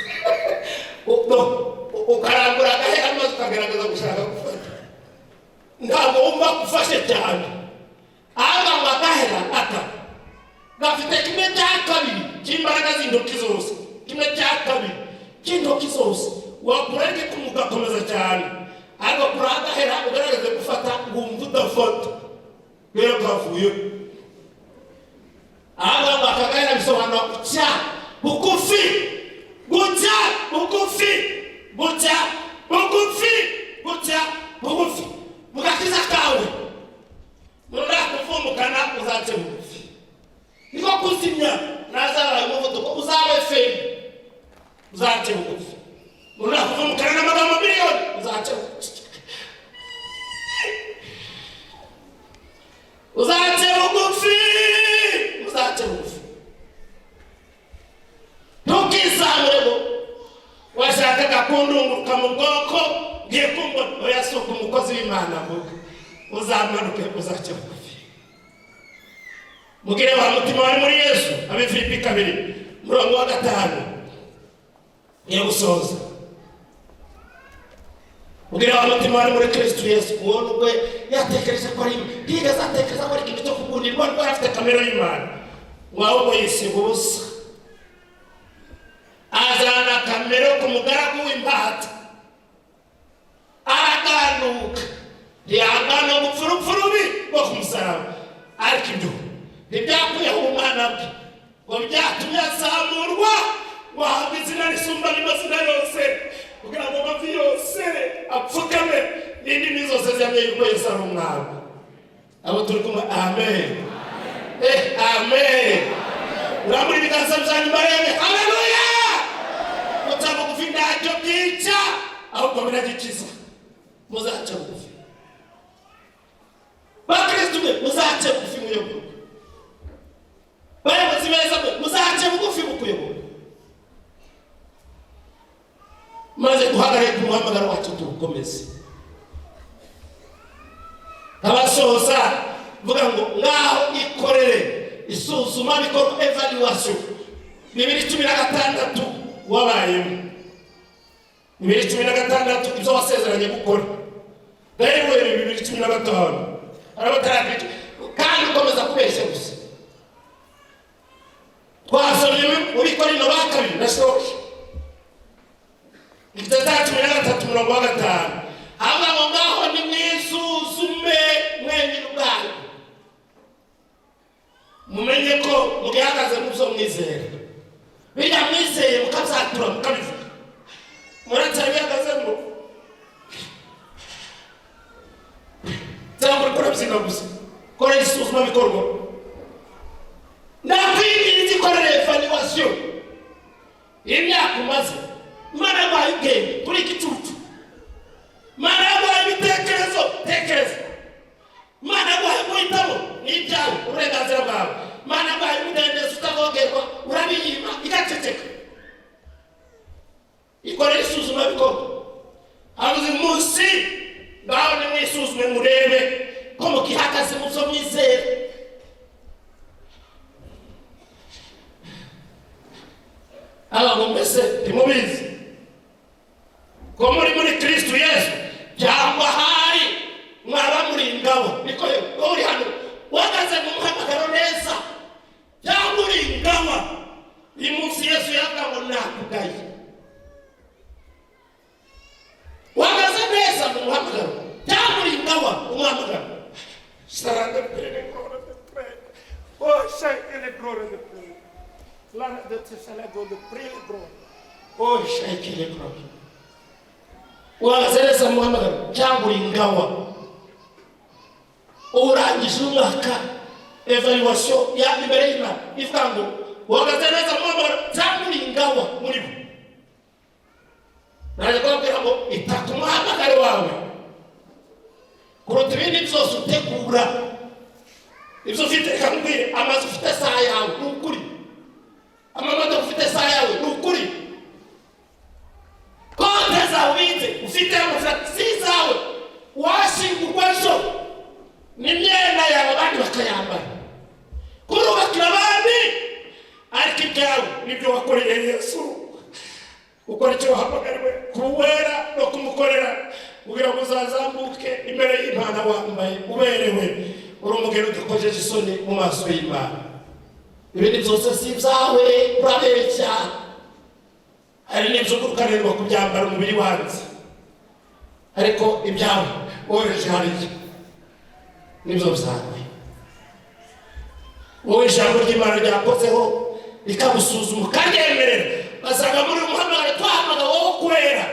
S1: Ukarambura agahera maze ukagaragaza gushaka gufata, ntabwo wumva ufashe cyane. Aba ngo agahera aka gafite kimwe cya kabiri cy'imbaraga z'intoki zose, kimwe cya kabiri cy'intoki zose. Wakura igikumu ugakomeza cyane, ariko kuri agahera ugaragaze gufata wumva udafata rero kavuye. Aha ngo akagahera bisobanura guca bugufi, guca bugufi, guca bugufi, guca bugufi mu gakiza kawe. Nunakuvumukana uzace bugufi, niko kuzimya nazabaye umuvuduko, uzabe feri, uzace bugufi. Nunakuvumukana n'amagambo miliyoni, uzace bugufi, uzace bugufi, uzace bugufi. Ntukizamuremo washakaga kundunguruka mu bwoko ngiye kumbona. Oya, si uko umukozi w'Imana avuga. Uzamanuke, uzace bugufi. Mugire wa mutima wari muri Yesu. Ab'i Filipi 2:5, ngiye gusoza. Mugire wa mutima wari muri Kristo Yesu. Uwo nubwo yatekereje ko ari, ntiyigeze atekereza ko ari ikintu cyo kugundirwa, nubwo yari afite kamere y'Imana, ahubwo yisiga ubusa, azana kamere ku mugaragu w'imbata, araganuka, ntiyanga no gupfa urupfu rubi rwo ku musaraba. Ariko ibyo ntibyakuyeho ubumana bwe, ngo byatumye azamurwa, ngo ahabwe izina risumba n'amazina yose, kugira ngo amavi yose apfukame n'indimi zose zihamye yuko Yesu ari umwami. Abo turi kumwe, amen, amen. Urambura ibiganza byanyu barebe, haleluya. Guca bugufi ntacyo byica, ahubwo biragikiza. Muzace bugufi, bakristu mwe, muzace bugufi muyoborwa. Bayobozi beza mwe, muzace bugufi mu kuyoborwa, maze duhagarare ku muhamagaro wacu tuwukomeze. Abasoza mvuga ngo ngaho ikorere isuzuma bikorwa, evaluation 2016 wabayemo, 2016 ibyo wasezeranye gukora, rero 2015 arabatarakwita kandi ukomeza kubeshya gusa. Twasomye mu Bikorinto ba kabiri, nashoje, igice cya 13:5, avuga ngo ngaho nimwisuzume mwenyine ubwanyu, mumenye ko mugihagaze mu byo mwizera. Bijya mwizeye mukabyatura mukabivuga, muracyabihagazemo cyangwa urikora byina gusa? Kora isuzuma bikorwa, ndakwinginze, ikorere evaluation imyaka umaze. Imana yaguhaye ubwenge, turi igicucu. Imana yaguhaye ibitekerezo, tekereza. Imana yaguhaye guhitamo, ni ibyawe, uburenganzira bwawe. Imana yaguhaye umudendezo utavogerwa, urabiyima igaceceka. Ikorere isuzuma bikorwa. Habuze umunsi, ngaho nimwisuzume murebe ko mukihagaze mu byo mwizera. Aba ngo mbese ntimubizi ko muri muri Kristo Yesu, cyangwa ahari mwaba muri ingabo? Niko wowe uri hano uhagaze mu muhamagaro neza, cyangwa uri ingabo? Uyu munsi Yesu yaza. Nakugaye. Uhagaze neza mu muhamagaro cyangwa uri ingawa umuhamagaro?
S2: Sarada prele glória de prele. Oh, shekele glória de prele. Lara de tsala de prele glória.
S1: Oh, shekele glory. Uhagaze neza mu muhamagaro cyangwa uri ingawa? Urangije umwaka, evaluation ya imbere y'Imana ivuga ngo uhagaze neza mu muhamagaro cyangwa uri ingawa muri bo? Naje kubabwira ngo ita ku muhamagaro wawe kuruta ibindi byose utegura. Ibyo ufite, reka nkubwire, amazu ufite si ayawe, ni ukuri. Amamodoka ufite si ayawe, ni ukuri. Konte zawe ubitse ufite amafaranga si izawe. Washingurwa ejo n'imyenda yawe abandi bakayambara, kurubakira abandi, ariko ibyawe nibyo wakoreye Yesu. Ukora icyo wahamagariwe, kuwera no kumukorera, kugira ngo uzazamuke imbere y'Imana wambaye uberewe, uri umugeni udakojeje isoni mu maso y'Imana. Ibindi byose si ibyawe, urabeshya. Hari n'ibyo ukananirwa kubyambara, umubiri wanze, ariko ibyawe wohereje hariya nibyo byawe. Wowe ijambo ry'Imana ryakozeho rikagusuzuma ukaryemerera, ugasanga muri uyu muhamagaro twahamagawe wo kwera,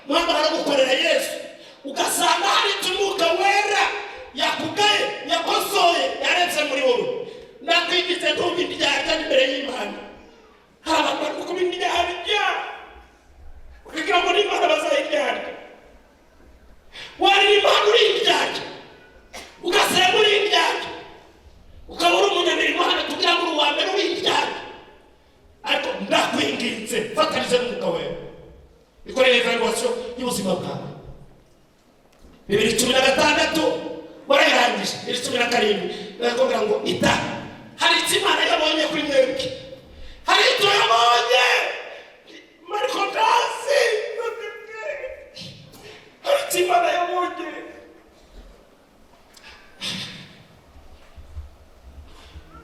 S1: umuhamagaro wo gukorera Yesu, ugasanga hari icyo Umwuka Wera yakugaye, yakosoye, yaretse muri wowe. Ndakwinginze, ntuba indyarya imbere y'Imana. Hari abantu bari kuba indyarya, ukagira ngo n'Imana bazayiryarya. Warira Imana uri indyarya, ugasenga uri indyarya, ukaba uri umunyamirimo hano tugira ngo uri uwa mbere, uri indyarya. Ariko ndakwinginze, fatanyije n'Umwuka Wera, ikorere evaluation y'ubuzima bwawe. 2016 warayirangije, 2017 barakubwira ngo ita. Hari icyo Imana yabonye kuri mwebwe, hari icyo yabonye. Mariko ntazi, hari icyo Imana yabonye.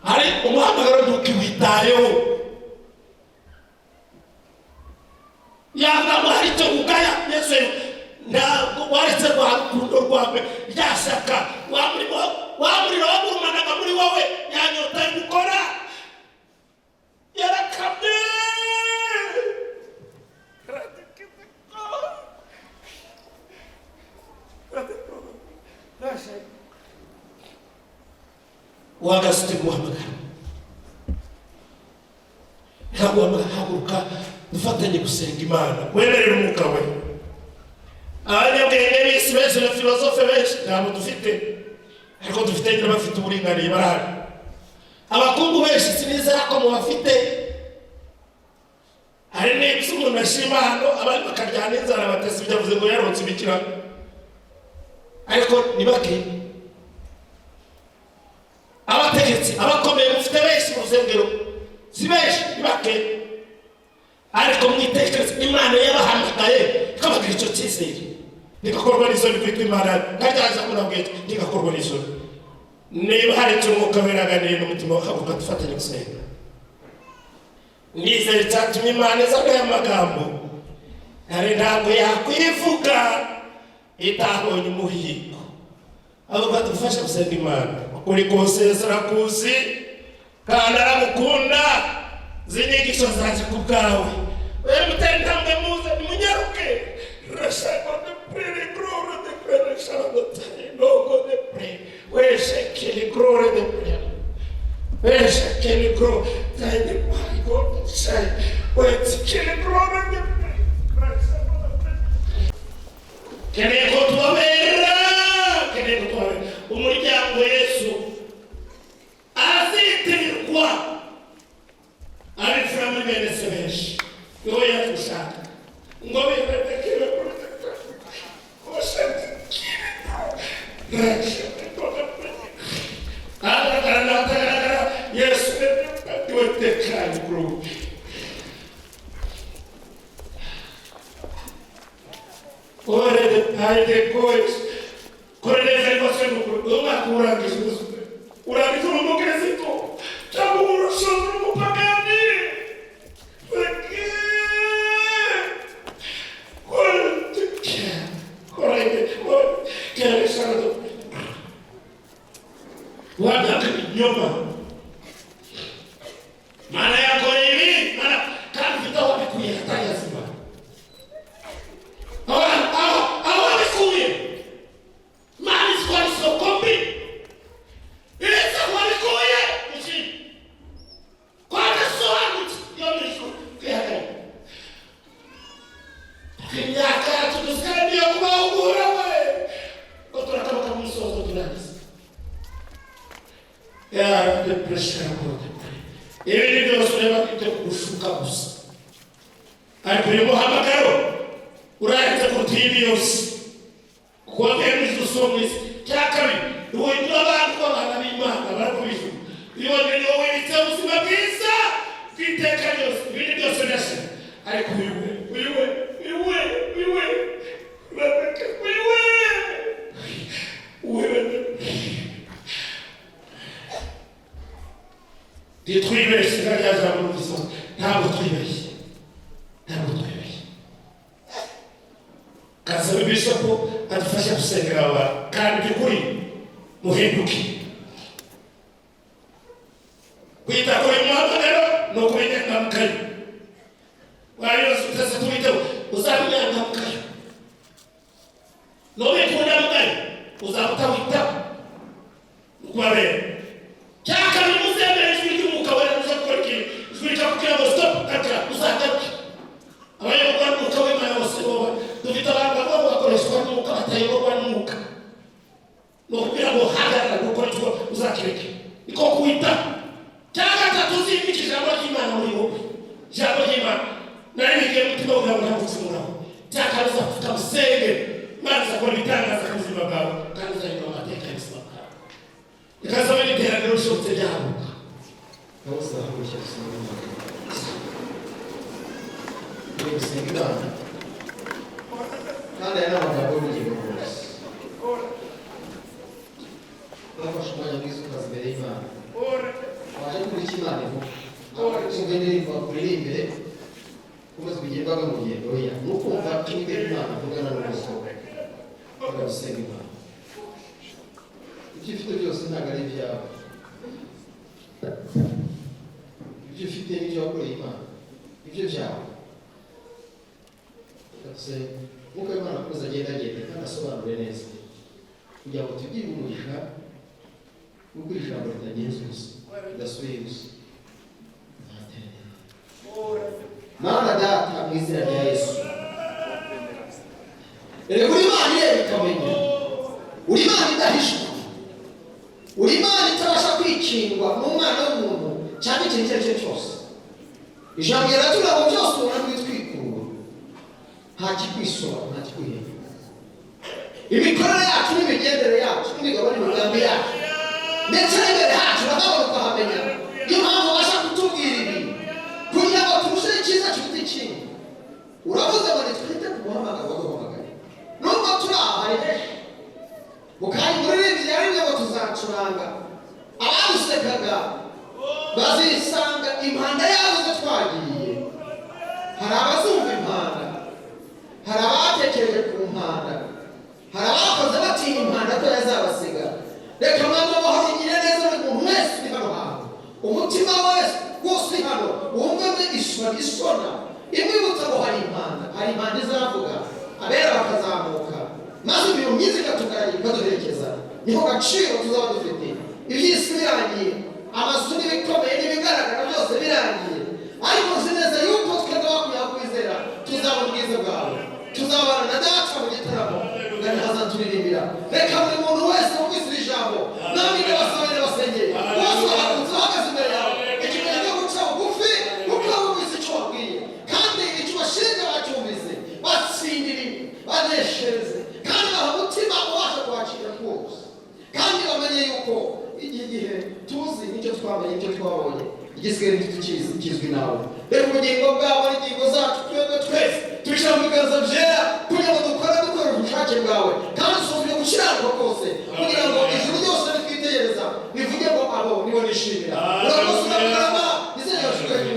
S1: Hari umuhamagaro ntukiwitayeho. Yavuga ngo hari icyo ugaya Yesu, ntabwo waretse rwa rukundo rwawe, rya shyaka, wa murimo, wa muriro wagurumanaga muri wowe, yanyota yo gukora yarakamye. Uhagaze ute guhamagara? Ntaguhamagara, haguruka dufatanye gusenga Imana, wemerere Umwuka We. Abanyabwenge b'isi benshi na filozofe benshi ntabwo dufite, ariko dufite nyine bafite uburinganire, barahari. Abakungu benshi sinizera ko mubafite. Hari n'ibyo umuntu ashima hano, abandi bakaryana inzara, batese ibyo avuze ngo yaronse ibikira, ariko ni bake. Abategetsi abakomeye mufite benshi mu rusengero si benshi, ni bake. Ariko mwitekereze, Imana yabahamagaye ikabagira icyo cyizere, ntigakorwa n'isoni kwitwa Imana. Karyaza kunabwira, ntigakorwa n'isoni. Niba hari icyo Umwuka Wera aganiriye n'umutima, haguruka dufatanye gusenga. Nizere icyatumye Imana izana aya magambo, hari ntabwo yakwivuga itabonye umuhigo. Ahubwo dufashe gusenga Imana. Ukuri kose arakuzi kandi aragukunda. Izi nyigisho zaje ku bwawe. We mutera intambwe, muze nimunyaruke. Rashaka de prere gloire de prere sharagote logo de prere weshekele gloire de prere weshekele gloire de prere shay weshekele gloire de prere. Keneye ko tubabera, keneye ko tubabera umuryango Yesu azitirirwa, abifura muri bene se benshi. Niho yadushaka ngo birebekere. Agaragara n'atagaragara, Yesu niwe tekanye kuri ubu. Ore de pai coisa. Kore evaluation n'ukuri. Umwaka urangije, urangije uri umukristo cyangwa urushaho uri umupagani? Reke.
S2: Bishikana kuri ibindi byose ureba ibyo gushuka gusa, ariko uyu muhamagaro urarenze kuruta iyindi yose, kuko wabyemeza usoma isi. Cya kabiri, uhindura abantu b'abana b'Imana barakubijura. Iyo ni wowe wibitse ubuzima bwiza bw'iteka ryose, ibindi byose birashira, ariko uyu we, uyu we, uyu we, uyu we, uyu we, uyu we, ntitwibeshye. Rya jambo numvise, ntabwo twibeshye, ntabwo twibeshye. Kansaba bishopu adufashe gusengera aba bantu, kandi by'ukuri muhinduke. Kwita kuri muhamagaro ni ukuba inyangamugayo. Wayose utese tuwiteho, uzaba inyangamugayo. Nubika ubunyamugayo, uzaba utawitaho ukubabera. Cya kabiri, muzemera ijwi ry'Umwuka Wera, muze gukora ikintu ijwi rikakubwira ngo stop, kakira, uzagaruke. Abayoborwa n'Umwuka w'Imana bose boba dufite abantu bavuga ngo bakoreshwa n'Umwuka, batayoborwa n'Umwuka. Ni ukubwira ngo hagarara gukora icyo, uzakireke, niko kwita. Cya gatatu, uzimika ijambo ry'Imana muri wowe. Ijambo ry'Imana nari bigiye mutima kugira ngo ntagucumuraho. Cya kane, uzapfuka usenge, Imana izakora ibitangaza ku buzima bwawe, kandi uzahindura amateka y'ubuzima bwawe. Ikazaba n'iterambere rishobotse ryahaguruka.
S3: Bose bahagurukira gusenga Imana. Tugiye gusenga Imana, kandi aya ni amagambo y'ubugingo bwose. Wafashe umwanya mwiza ukaza imbere y'Imana, waje kumva icyo Imana ivuga. Ntabwo ari kumva indirimbo bakuririmbire, umaze kugira imbaga mu rugendo. Oya, ni ukumva icyo Uwiteka Imana avugana n'umusoro. Reka dusenga Imana. Ibyo ufite byose ntabwo ari ibyawe. Ibyo ufite n'ibyo wakoreye Imana, ibyo byawe. Reka dusenge. Mwuka w'Imana akomeze agenda agenda kandi asobanure neza, kugira ngo tugire umugisha kuko iri jambo ritagenze ubusa, ridasubiye ubusa. Mana Data, mu izina rya Yesu, erega uri Imana ireba ikamenya, uri Imana idahishwa, uri Imana itabasha kwikingwa n'umwana w'umuntu cyangwa ikintu icyo ari cyo cyose. Ijambo riratubwira ngo byose ubona rwitwikura, nta kikwisora, nta kikuhenda. Imikorere yacu n'imigendere yacu n'imigabo n'imigambi yacu, ndetse n'imbere hacu urababona ukahamenya. Niyo mpamvu ubasha kutubwira ibi kugira ngo turusheho icyiza kiruta ikindi. Uravuze ngo nitwite ku muhamagaro waduhamagaye. Nubwo turi aha, hari benshi mu kanya umuririmbyi yaririmbye ngo tuzacuranga, abadusekaga bazisanga impanda yabuze twagiye. Hari abazumva impanda, hari abatekereje ku mpanda, hari abakoze batinya impanda ko yazabasiga. Reka Mama Amahoro igire neza buri muntu wese uri hano hantu, umutima wese wose uri hano wumvemo isoni isona imwibutsa ngo hari impanda, hari impanda izavuga, abera bakazamuka, maze imirimo myiza ikatugaragara, ikaduherekeza. Niho gaciro tuzaba dufite iby'isi birangiye, amazu n'ibikomeye n'ibigaragara byose birangiye. Ariko nzi neza yuko twebwe bakwiye kwizera tuzabona ubwiza bwawe, tuzabana na Data mu gitaramo ngani hazaturirimbira. Reka buri muntu wese wumvise iri jambo, namwe ndabasabira, basengeye bose bahagurutse bahagaze imbere yawe, ikimenyetso cyo guca bugufi, kuko bumvise icyo wabwiye kandi icyo bashinja bacyumvise. Batsindire, baneshereze, kandi baha umutima ubasha kwakira rwose, kandi bamenye yuko iki gihe tuzi nicyo twamenye, nicyo twabonye, igisigaye ntitukizi, kizwi nawe. Reka ubugingo bwabo n'ingingo zacu twebwe twese tubishyira mu biganza byera, kugira ngo dukore dukorera ubushake bwawe, kandi dusuzume gukiranuka kose, kugira ngo ijuru ryose nitwitegereza rivuge ngo abo nibo nishimira. Urakoze, urakarama. Izina ryawe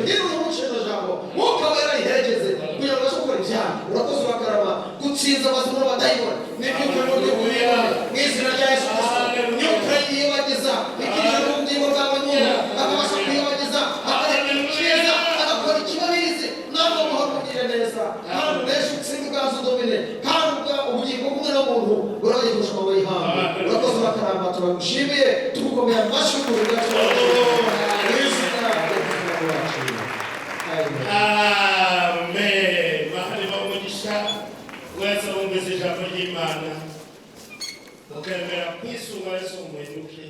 S3: hejuru uri jambo, Mwuka Wera riherekeze kugira ngo ubashe gukora ibyaha. Urakoze, urakarama. Gutsinza amazima n'abadayimoni n'iby'ukuri mu buryo bw'ibone, mu izina rya Yesu Kristo. Myuka yiyobagiza ikinjira mu bugingo bwa buri muntu, akabasha kwiyobagiza, akareka icyiza, agakora ikibabizi. Ntabwo muhora mugire neza, kandi uneshe, utsinde ubwazo udomine, kandi ubugingo bw'umwana w'umuntu burabaye kurusha amabuye y'ihangu. Urakoze, urakaramba. Turagushimiye, tugukomeye amashyi ku buryo mu izina rya Yesu wacu. Amen.
S1: Amen. Bahari umugisha wese wumvise ijambo ry'Imana, ukemera kwisunga Yesu, umuhinduke.